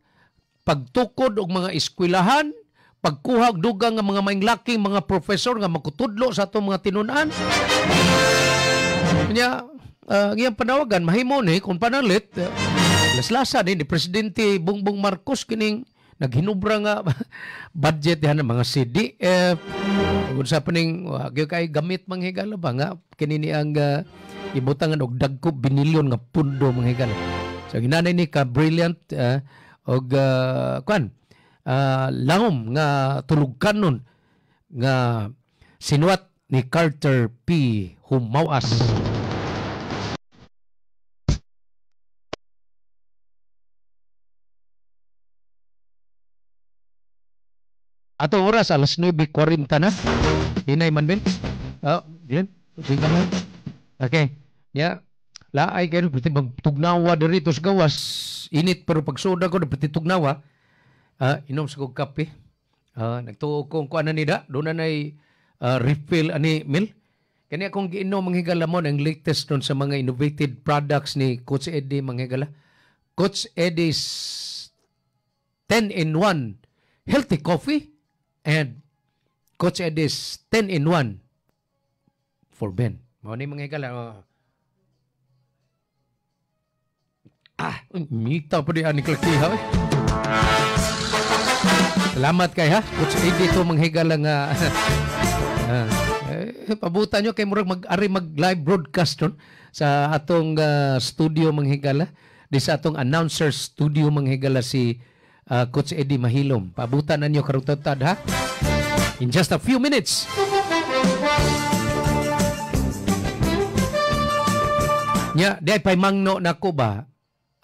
pagtukod og mga eskwelahan, pagkuha og dugang nga mga mainglaking mga profesor nga makutudlo sa atong mga tinunan. Nya, iyang panawagan mahimo ni kung panalit laslasa ni Presidente Bongbong Marcos kining naghinubra nga budget diha ng mga CDF ug sa paning wa gyud kay gamit, manghigala ba, nga kini ni ang ibutangan og dagko binilyon nga pundo, manghigala. So ginanay ni ka brilliant og kwan langom nga tulugkanon nga sinuwat ni Carter P. Jumawas. Atong oras, alas 9:40 na. Hinay man bin. Oh, Glenn, tingnan lang. Okay. Ya. Laay kayo pati magtugnawa diri sa gawas. Init pero pagsuda ko pati tugnawa. Inom sa kog kape. Nagtuo ko kuan na nida, doon na nay refill ani mil. Kani akong giinom, manghigala, mo ang latest nun sa mga innovative products ni Coach Eddie, manghigala. Coach Eddie's 10 in 1 healthy coffee and Coach Eddie's 10 in 1 for men. Mao ni, mga higala. Oh. Ah, mita pa di ani klakiha. Eh. Salamat kay ha. Coach Eddie to, manghigala nga. Eh, pabutan nyo kay murag mag-ari mag live broadcast nun sa atong studio, manghigala. Di sa atong announcer studio, manghigala, si Coach Eddie Mahilom. Pabutan na nyo karong ha. In just a few minutes. Nya, di ay pahimangno nako ba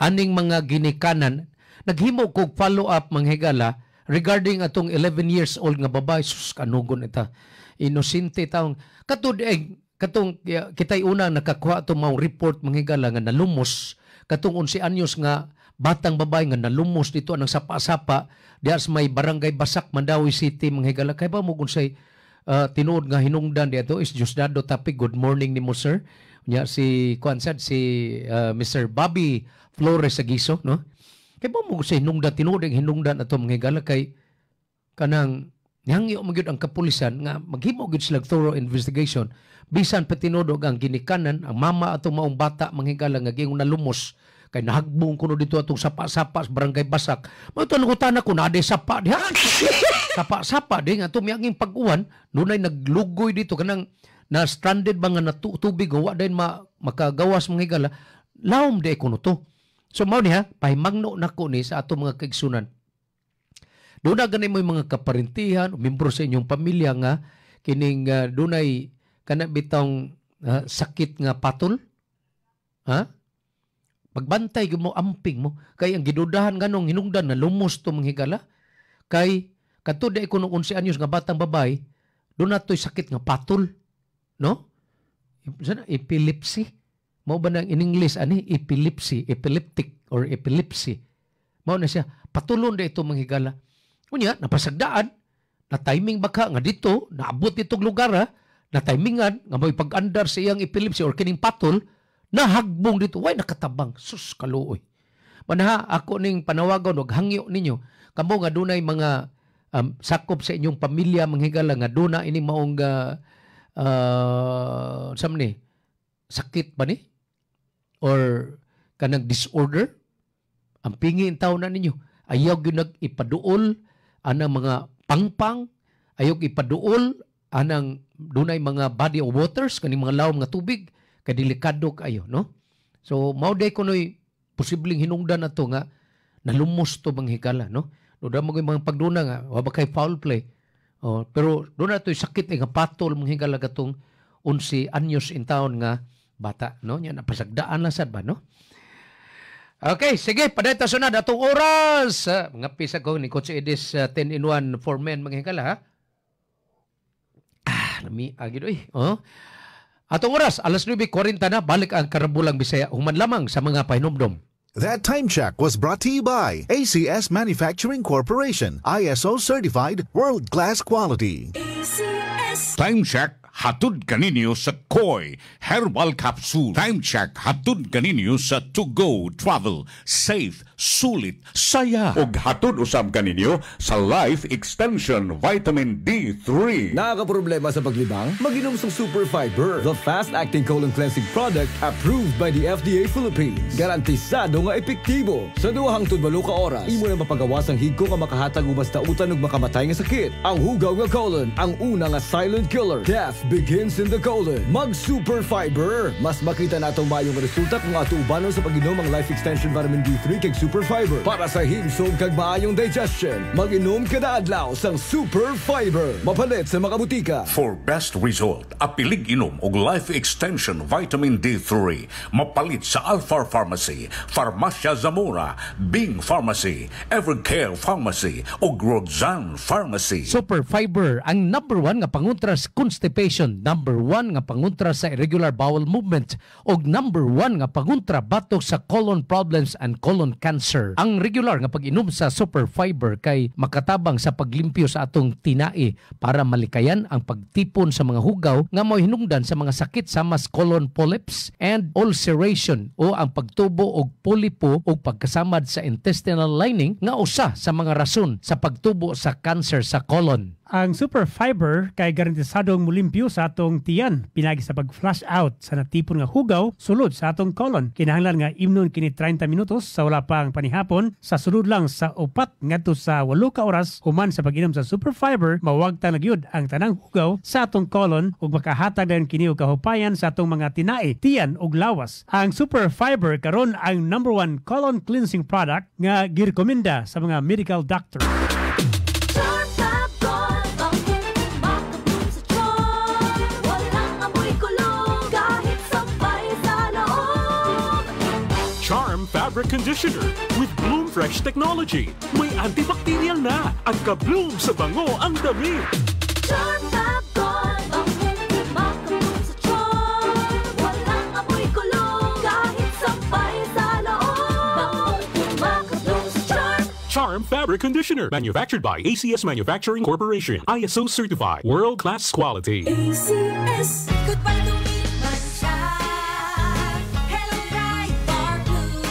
aning mga ginikanan naghimo kog follow up, mga higala, regarding atong 11 years old nga babae. Sus, kanugon ita, inosente taong katud eh, katong kitay una nakakuha atong maong report, mga higala, nga nalumos katong 11 anyos nga batang babae nga nalumos dito anang sapa-sapa diha sa may Barangay Basak, Mandaue City, mga higala. Kay ba mo kung say tinuod nga hinungdan dito is Diosdado Tapi. Good morning nimo, sir. Nya si kuan sad si Mr. Bobby Flores Agiso, no? Kay ba mo sa hinungdan, tinuod ang hinungdan ato, mga higala, kay kanang nihangyo man gyud ang kapulisan nga maghimo gyud sila thorough investigation bisan pa tinuod ang ginikanan, ang mama atong maong bata, mga higala, nga giingon nalumos kay nahagbong kuno dito atong sapa-sapa sa Barangay Basak. Mao to nangutana ko naa sapa diha. Sapa-sapa di nga tumiyanging pag-uwan, dunay naglugoy dito kanang na stranded ba nga natubig wa din makagawas, mga higala, lawom di kuno to. So mao ni ha, pahimangno nako ni sa atong mga kaigsunan. Doon na gani mo mga kaparintihan, membro sa inyong pamilya nga kining dunay kana bitong sakit nga patol. Ha? Pagbantay gyud mo, amping mo kay ang gidudahan nganong hinungdan na lumos to, mga higala, kay kadto di kuno 11 anyos nga batang babae doon natoy sakit nga patol, no? Sana epilepsy. Mao ba nang in English ani epilepsy, epileptic or epilepsy. Mao na siya, patulon da ito, mga higala. Unya napasagdaan na timing baka nga dito naabot itong lugar ha, na timingan nga may pag-andar sa iyang epilepsy or kining patol, nahagbong dito, way nakatabang. Sus, kaluoy. Manaha ako ning panawagon og hangyo ninyo kamo nga dunay mga sakop sa inyong pamilya, mga higala, nga duna ini maong ni sakit ba ni or kanang disorder, ang pingi taw na ninyo, ayaw gyud nag-ipaduol anang mga pangpang, ayaw ipaduol anang dunay mga body of waters, kaning mga lawom nga tubig, kay delikado kayo, no? So mao day kunoy posibleng hinungdan nato nga nalumos to, mga higala, no? Doon mo mga pagduna nga wa ba kay foul play. Oh, pero doon na to'y sakit nga patol, mga higala, katong 11 anyos in taon nga bata, no? Nya napasagdaan lang sad ba, no? Okay, sige, paday ta sunod atong oras. Mga pisa ko ni Coach Edis 10 in 1 for men, mga higala, ha. Ah, lami agid oy. Oh. Atong oras, alas 9:40 na, balik ang Karambulang Bisaya human lamang sa mga pahinomdom. That time check was brought to you by ACS Manufacturing Corporation, ISO certified world-class quality. ACS. Time check hatod kaninyo sa Koi Herbal Capsule. Time check hatod kaninyo sa To Go Travel. Safe, sulit, saya. Ug hatod usab kaninyo sa Life Extension Vitamin D3. Nakakaproblema sa paglibang? Mag-inom sa Super Fiber, the fast-acting colon cleansing product approved by the FDA Philippines. Garantisado nga epektibo. Sa 2 hangtod 8 ka oras, imo na mapagawas ang higko nga makahatag og mas dautan ug makamatay nga sakit. Ang hugaw nga colon, ang una nga silent killer. Death begins in the colon. Mag Super Fiber. Mas makita natong maayong resulta kung ato ubanon sa pag-inom ang Life Extension Vitamin D3 kag Super Fiber. Para sa himsog kag maayong digestion, mag-inom kada adlaw sang Super Fiber. Mapalit sa mga butika. For best result, apilig inom og Life Extension Vitamin D3. Mapalit sa Alpha Pharmacy, Farmacia Zamora, Bing Pharmacy, Evercare Pharmacy ug Roxanne Pharmacy. Super Fiber ang number 1 nga pangontra sa constipation, number 1 nga pangontra sa irregular bowel movement, ug number 1 nga pangontra batok sa colon problems and colon cancer. Ang regular nga pag-inom sa Super Fiber kay makatabang sa paglimpyo sa atong tinai para malikayan ang pagtipon sa mga hugaw nga mo'y hinungdan sa mga sakit sama sa colon polyps and ulceration o ang pagtubo og polipo o pagkasamad sa intestinal lining nga usa sa mga rason sa pagtubo sa cancer sa colon. Ang Super Fiber kay garantisadong mulimpyo sa atong tiyan pinagi sa pag-flush out sa natipon nga hugaw sulod sa atong colon. Kinahanglan nga imnon kini 30 minutos sa wala pang panihapon sa sulod lang sa 4 ngadto sa 8 ka oras human sa pag-inom sa Super Fiber, mawagtang na gyud ang tanang hugaw sa atong colon ug makahatag dayon kini og kahupayan sa atong mga tinai, tiyan ug lawas. Ang Super Fiber karon ang number 1 colon cleansing product nga girekomenda sa mga medical doctor. Fabric Conditioner with Bloom Fresh Technology. May antibacterial na at ka-bloom sa bango ang damit. Charm Fabcon, bangong kumakabloom sa charm. Walang amoy kulong kahit sampay sa loob. Bangong kumakabloom sa charm. Charm Fabric Conditioner. Manufactured by ACS Manufacturing Corporation. ISO certified. World-class quality. ACS. Goodbye dumi mantsa. Hello Pride Bar Blue.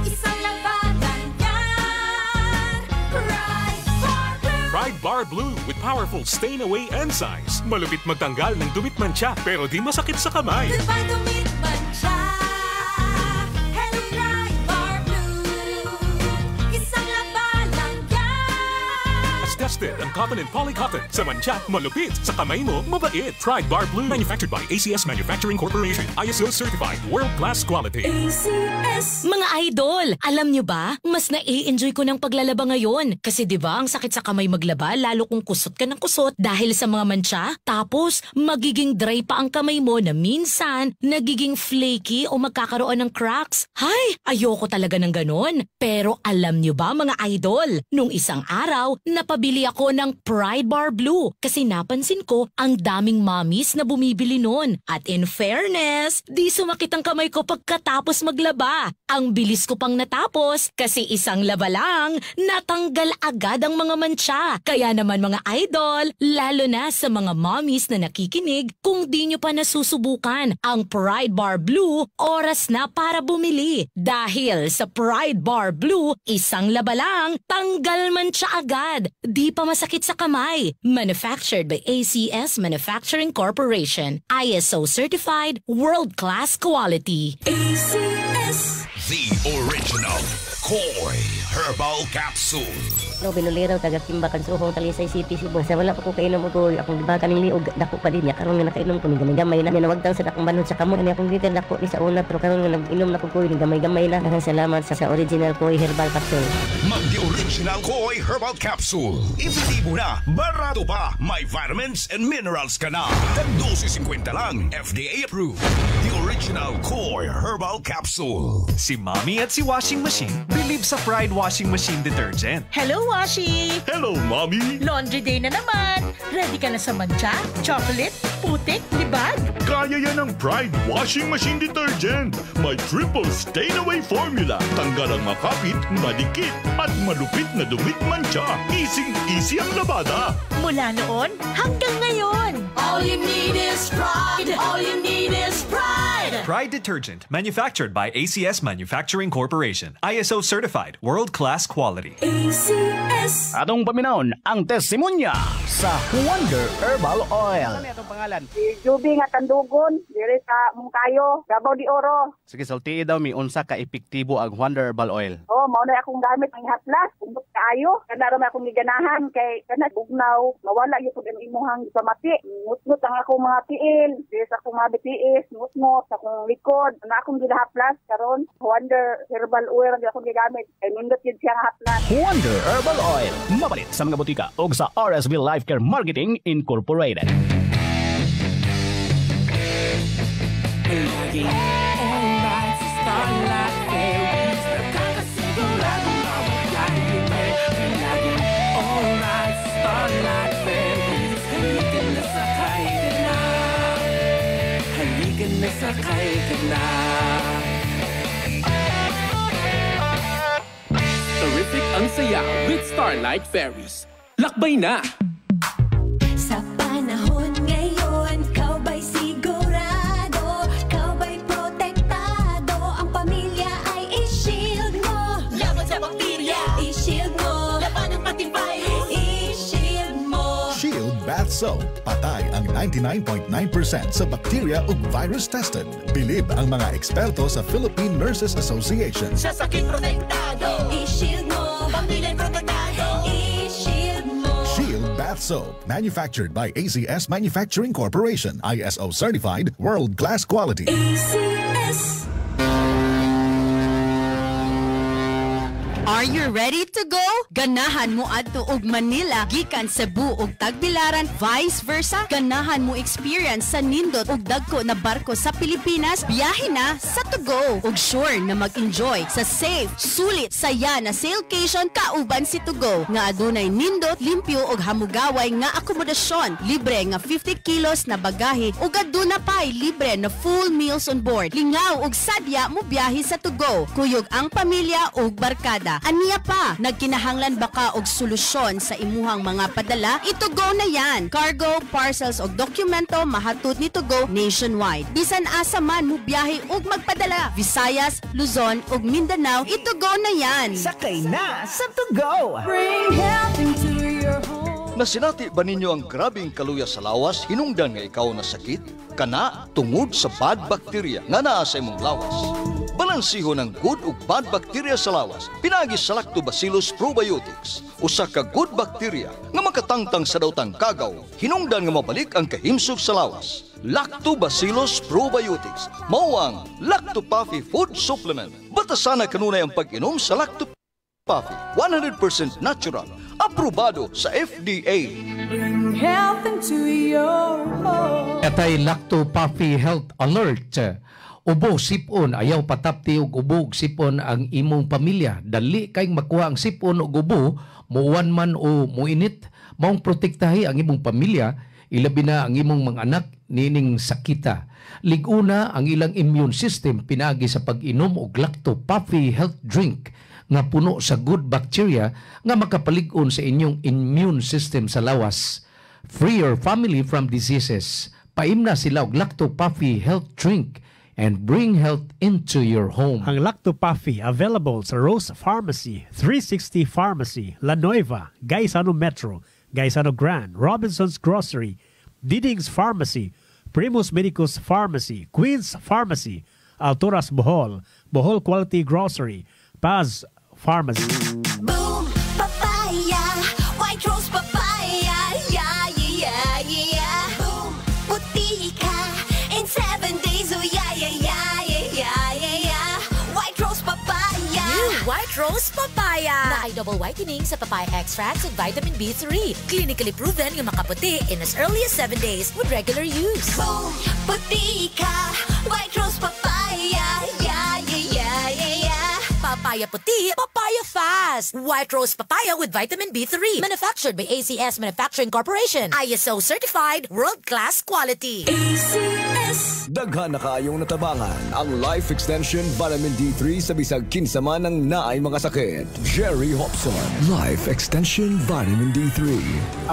Isang labanan yan. Pride Bar Blue. Pride Bar Blue with powerful stain-away enzymes. Malupit magtanggal ng dumi't mantsa pero di masakit sa kamay. Goodbye dumi't mantsa. Hello Pride Bar Blue. Isang labanan yan. As tested ang cotton and polycotton. Sa mantsa, malupit. Sa kamay mo, mabait. Pride Bar Blue. Manufactured by ACS Manufacturing Corporation. ISO certified. World-class quality. ACS. Mga idol, alam nyo ba, mas na-enjoy ko ng paglalaba ngayon. Kasi 'di ba ang sakit sa kamay maglaba lalo kung kusot ka ng kusot dahil sa mga mantsa. Tapos, magiging dry pa ang kamay mo na minsan nagiging flaky o magkakaroon ng cracks. Hay, ayoko talaga ng ganon. Pero alam nyo ba, mga idol, nung isang araw, napabili ako ng Pride Bar Blue kasi napansin ko ang daming mommies na bumibili nun. At in fairness, di sumakit ang kamay ko pagkatapos maglaba. Ang bilis ko pang natapos kasi isang laba lang, natanggal agad ang mga mantsa. Kaya naman, mga idol, lalo na sa mga mommies na nakikinig, kung di nyo pa nasusubukan ang Pride Bar Blue, oras na para bumili. Dahil sa Pride Bar Blue, isang laba lang, tanggal mantsa agad. Di pa masakit sa kamay. Manufactured by ACS Manufacturing Corporation. ISO certified, world-class quality. ACS. The original Koi Herbal Capsule. Robin Olero, taga Kimbakan, Suhong, Talisay City, Cebu. Sa wala pa ko kainom og Koi, akong gibakan ning liog, dako pa din niya. Karon nga nakainom ko, ni gamay-gamay na. Nawagtang sa akong banhod sa kamot. Ani akong gikan dako ni sa una, pero karon nga nag-inom na ko Koi, ni gamay-gamay na. Daghang salamat sa original Koi Herbal Capsule. Mag the original Koi Herbal Capsule. Epektibo na, barato pa, may vitamins and minerals ka na. Tag 12.50 lang, FDA approved. The original Koi Herbal Capsule. Si Mommy at si Washing Machine believe sa Pride Washing Machine Detergent. Hello, Washi! Hello, Mommy! Laundry day na naman! Ready ka na sa mantsa, chocolate, putik, libag? Kaya yan ang Pride Washing Machine Detergent. May triple stain-away formula. Tanggal ang makapit, madikit, at malupit na dumi't mantsa. Easy-easy ang labada. Mula noon hanggang ngayon! All you need is Pride. All you need is Pride. Pride Detergent, manufactured by ACS Manufacturing Corporation. ISO certified, world-class quality. ACS. Atong paminawon ang testimonya sa Wonder Herbal Oil. Ano atong pangalan? Si Juby nga Tandugon, diri sa Mungkayo, Davao de Oro. Sige, sultii daw mi unsa ka epektibo ang Wonder Herbal Oil. Oh, mao na akong gamit ang haplas, undok kaayo. Kana ra may akong giganahan kay kana bugnaw, mawala gyud pud ang imuhang pamati. Ngutngot ang akong mga tiil, diri sa akong mga bitiis, ngutngot sa akong likod. Na akong gilahaplas karon, Wonder Herbal Oil ang akong gigamit. Kay nindot gyud siya nga haplas. Wonder Herbal Oil. Mapalit sa mga botika o sa RSB Life Care Marketing Incorporated. Laging alright sa Starlight Ferries. Nakakasigurado mawala libre. Laging alright sa Starlight Ferries. Halika na, sakay ka na. Halika na, sakay ka na. Terrific ang saya with Starlight Ferries. Lakbay na! Sa panahon ngayon, ikaw ba'y sigurado? Ikaw ba'y protektado? Ang pamilya ay i-shield mo. Laban sa bakterya. I-shield mo. Laban ng pati virus. I-shield mo. Shield Bath Soap. Patay ang 99.9% sa bacteria ug virus tested. Bilib ang mga eksperto sa Philippine Nurses Association. Sa sakit protektado. I-shield mo. Pamilya'y protektado. I-shield mo. Shield Bath Soap. Manufactured by ACS Manufacturing Corporation. ISO certified, world-class quality. ACS. Are you ready to go? Ganahan mo adto og Manila gikan Cebu ug Tagbilaran, vice versa? Ganahan mo experience sa nindot ug dagko na barko sa Pilipinas? Biyahe na sa To Go. Ug sure na mag-enjoy sa safe, sulit, saya na sailcation kauban si To Go. Nga adunay nindot, limpyo ug hamugaway nga akomodasyon, libre nga 50 kilos na bagahe ug aduna pay libre na full meals on board. Lingaw ug sadya mo biyahe sa To Go. Kuyog ang pamilya ug barkada. Aniya pa, nagkinahanglan ba ka og solusyon sa imuhang mga padala? I-To Go na yan. Cargo, parcels ug dokumento mahatod ni To Go nationwide. Bisan asa man mo biyahe ug magpadala. Visayas, Luzon ug Mindanao, i-To Go na yan. Sakay na sa To Go! Bring health into your home. Nasinati ba ninyo ang grabing kaluya sa lawas hinungdan nga ikaw na sakit? Kana tungod sa bad bacteria nga naa sa imong lawas. Balansihon ang good ug bad bacteria sa lawas. Pinaagi sa Lactobacillus probiotics. Usa ka good bacteria nga makatangtang sa daotang kagaw. Hinungdan nga mabalik ang kahimsog sa lawas. Lactobacillus probiotics. Mao ang Lactopuffy Food Supplement. Batasana kanunay ang pag-inom sa Lactopuffy. 100% natural. Aprobado sa FDA. Bring health into your home. Atay Lacto Puffy Health Alert. Ubo sipon, ayaw patapti og ubo ug sipon ang imong pamilya. Dali kay makuha ang sipon ug ubo, muwan man o muinit, maong protektahi ang imong pamilya, ilabi na ang imong mga anak nining sakita. Liguna ang ilang immune system pinaagi sa pag-inom og Lacto Puffy Health Drink nga puno sa good bacteria nga makapalig-on sa inyong immune system sa lawas. Free your family from diseases. Paimna sila og Lacto Puffy Health Drink and bring health into your home. Ang Lacto Puffy available sa Rose Pharmacy, 360 Pharmacy, La Nueva, Gaisano Metro, Gaisano Grand, Robinson's Grocery, Diding's Pharmacy, Primus Medicus Pharmacy, Queen's Pharmacy, Alturas Bohol, Bohol Quality Grocery, Paz Pharmacy. Boom, papaya, White Rose papaya, yeah. Boom, puti ka in 7 days, oh yeah. White Rose papaya. New White Rose Papaya. Naay double whitening sa papaya extracts ug vitamin B3. Clinically proven nga makaputi in as early as 7 days with regular use. Boom, puti ka, White Rose papaya, yeah. Papaya puti, papaya fast. White Rose Papaya with vitamin B3. Manufactured by ACS Manufacturing Corporation. ISO certified, world-class quality. ACS. Daghan na kaayong natabangan ang Life Extension Vitamin D3 sa bisag kinsa man ang naay mga sakit. Jerry Hobson. Life Extension Vitamin D3.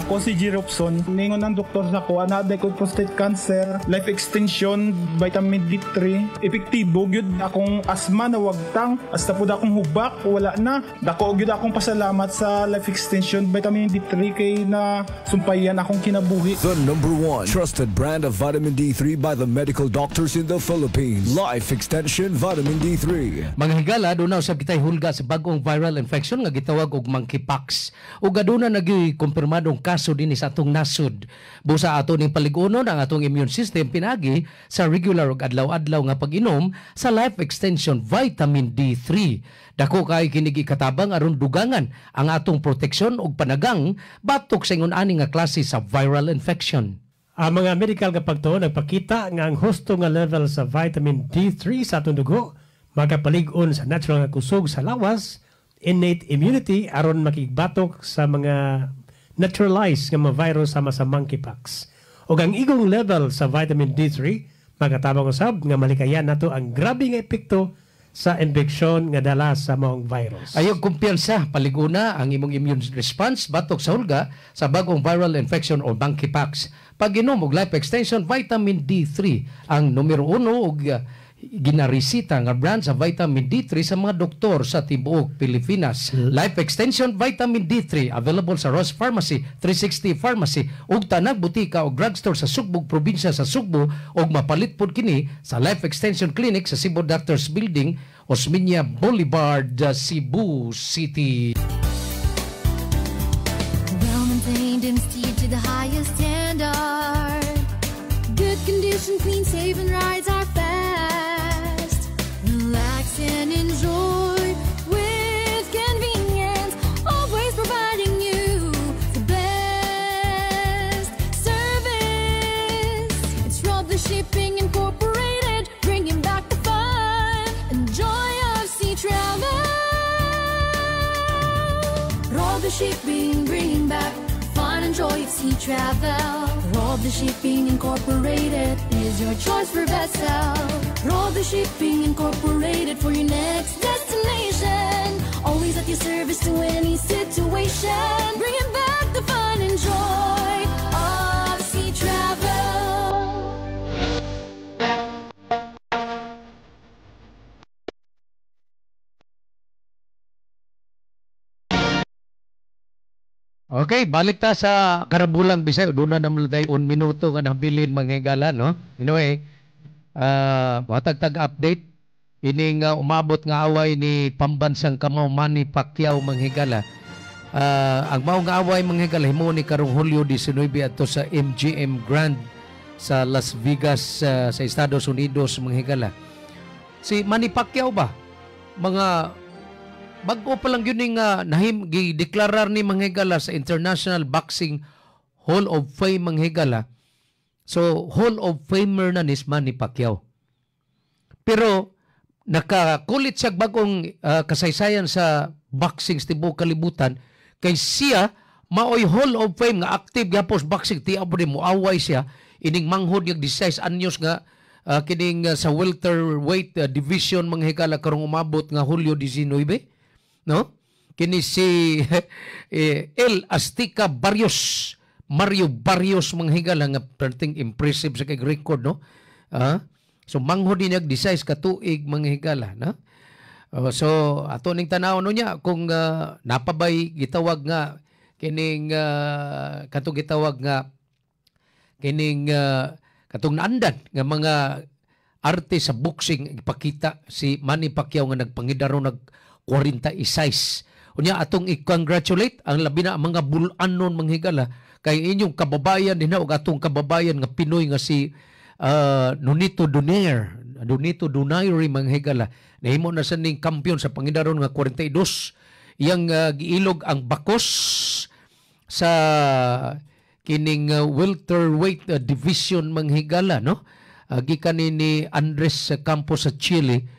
Ako si G. Robson. Ningon ng doktor sa ko, ana ko prostate cancer, Life Extension, vitamin D3. Epektibo gyud akong asma na wagtang, hasta pud akong hubak, wala na. Dako gyud akong pasalamat sa Life Extension vitamin D3 kay na sumpayan akong kinabuhi. The number one trusted brand of vitamin D3 by the medical doctors in the Philippines. Life Extension Vitamin D3. Mga higala, doon na usab kita'y hulga sa bagong viral infection nga gitawag og monkeypox. Ug aduna nagyoy kumpirmadong kaso dinhi sa atong nasod. Busa ato ning paligunon ang atong immune system pinagi sa regular ug adlaw-adlaw nga pag-inom sa Life Extension Vitamin D3. Dako kay kini katabang aron dugangan ang atong proteksyon ug panagang batok sa ingon ani nga klase sa viral infection. Ang mga medical nga pagtuo nagpakita nga ang husto nga level sa vitamin D3 sa atong dugo makapalig-on sa natural nga kusog sa lawas, innate immunity aron makigbatok sa mga naturalized nga mga virus sama sa monkeypox. Ug ang igong level sa vitamin D3 makatabang usab nga malikayan nato ang grabe nga epekto sa impeksyon nga dala sa maong virus. Ayaw kumpiyansa, paliguna ang imong immune response batok sa hulga sa bagong viral infection o monkeypox. Pag-inom og Life Extension Vitamin D3 ang numero uno og ginaresita nga brand sa vitamin D3 sa mga doktor sa tibuok Pilipinas. Life Extension Vitamin D3 available sa Ross Pharmacy, 360 Pharmacy ug tanang butika o drugstore sa Sugbog probinsya sa Sugbo ug mapalit pod kini sa Life Extension Clinic sa Cebu Doctors Building, Osmeña Boulevard, Cebu City. Well maintained and steered to the highest standard. Good condition, clean, safe, and rides are fast. Relax and enjoy with convenience. Shipping, bringing back fun and joy of sea travel. Roble Shipping Incorporated is your choice for vessel. Roble Shipping Incorporated for your next destination. Always at your service to any situation. Bringing back the fun and joy of sea travel. Okay, balik ta sa Karabulang Bisaya. Doon na naman tayo un minuto nga nabilin mga higala, no? Anyway, matagtag update. Ining umabot nga away ni pambansang kamaw Manny Pacquiao mga higala. Ang mao nga away mga higala himo ni karong Hulyo 19 adto sa MGM Grand sa Las Vegas sa Estados Unidos mga higala. Si Manny Pacquiao ba? Mga bago pa lang yun yung nahim, gideklarar ni mga higala sa International Boxing Hall of Fame mga higala. So, Hall of Famer na ni Manny Pacquiao. Pero, nakakulit siya bagong kasaysayan sa boxing sa tibuok kalibutan kay siya maoy Hall of Fame nga active gyapon boxing ti abo mo away siya ining manghod nga 16 anyos nga kining sa welterweight division mga higala karong umabot nga Hulyo 19. No? Kini si El Azteca Barrios, Mario Barrios mga higala nga perting impressive sa kay record, no? So manghod din nag 16 ka tuig mga higala, no? So ato ning tan-aw no niya kung napabay gitawag nga kining katong gitawag nga kining katong naandan nga mga arte sa boxing ipakita si Manny Pacquiao nga nagpangidaro nag 46. Unya atong i-congratulate ang labi na ang mga bulanon mga higala kay inyong kababayan din na og atong kababayan nga Pinoy nga si Nonito Donaire, Nonito Donaire mga higala. Nahimo na sa ning kampiyon sa pangidaron nga 42. Iyang giilog ang bakos sa kining welterweight division mga higala, no? Gikan ni Andres Campos sa Chile.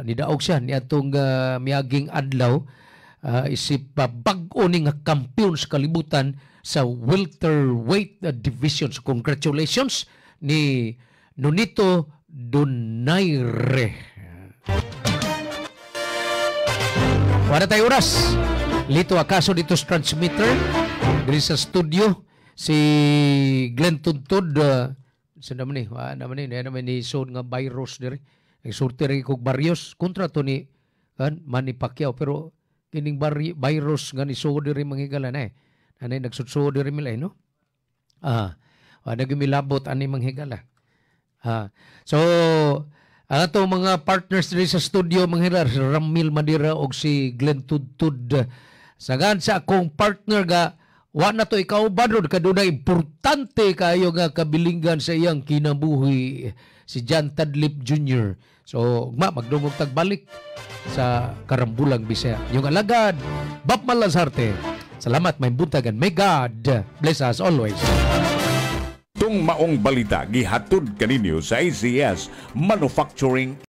Nidaog siya ni atong miaging adlaw isip bag-o ni nga kampiyon sa kalibutan sa welterweight division. So, congratulations ni Nonito Donaire. Wala tayo oras. Lito akaso dito sa transmitter diri sa studio si Glenn Tuntud. Sa naman ni, wala naman ni, naman ni son nga virus diri. Nagsulti rin kog Barrios kontra to ni Manny Pacquiao pero kining virus nga ni so diri mga higala na eh. Anay nagsudso diri mila eh, no? Nagumilabot ani mga higala. So ang ato mga partners diri sa studio mga higala, si Ramil Madira og si Glenn Tudtud. Sagan sa akong partner ga wa na to ikaw badrod kadunay importante kayo nga kabilingan sa iyang kinabuhi si John Tadlip Jr. So, magdungog tagbalik sa Karambulang Bisaya. Yung alagad, Bob Malazarte. Salamat, may buntagan. May God bless us always. Tung maong balita gihatod kaninyo sa ACS Manufacturing.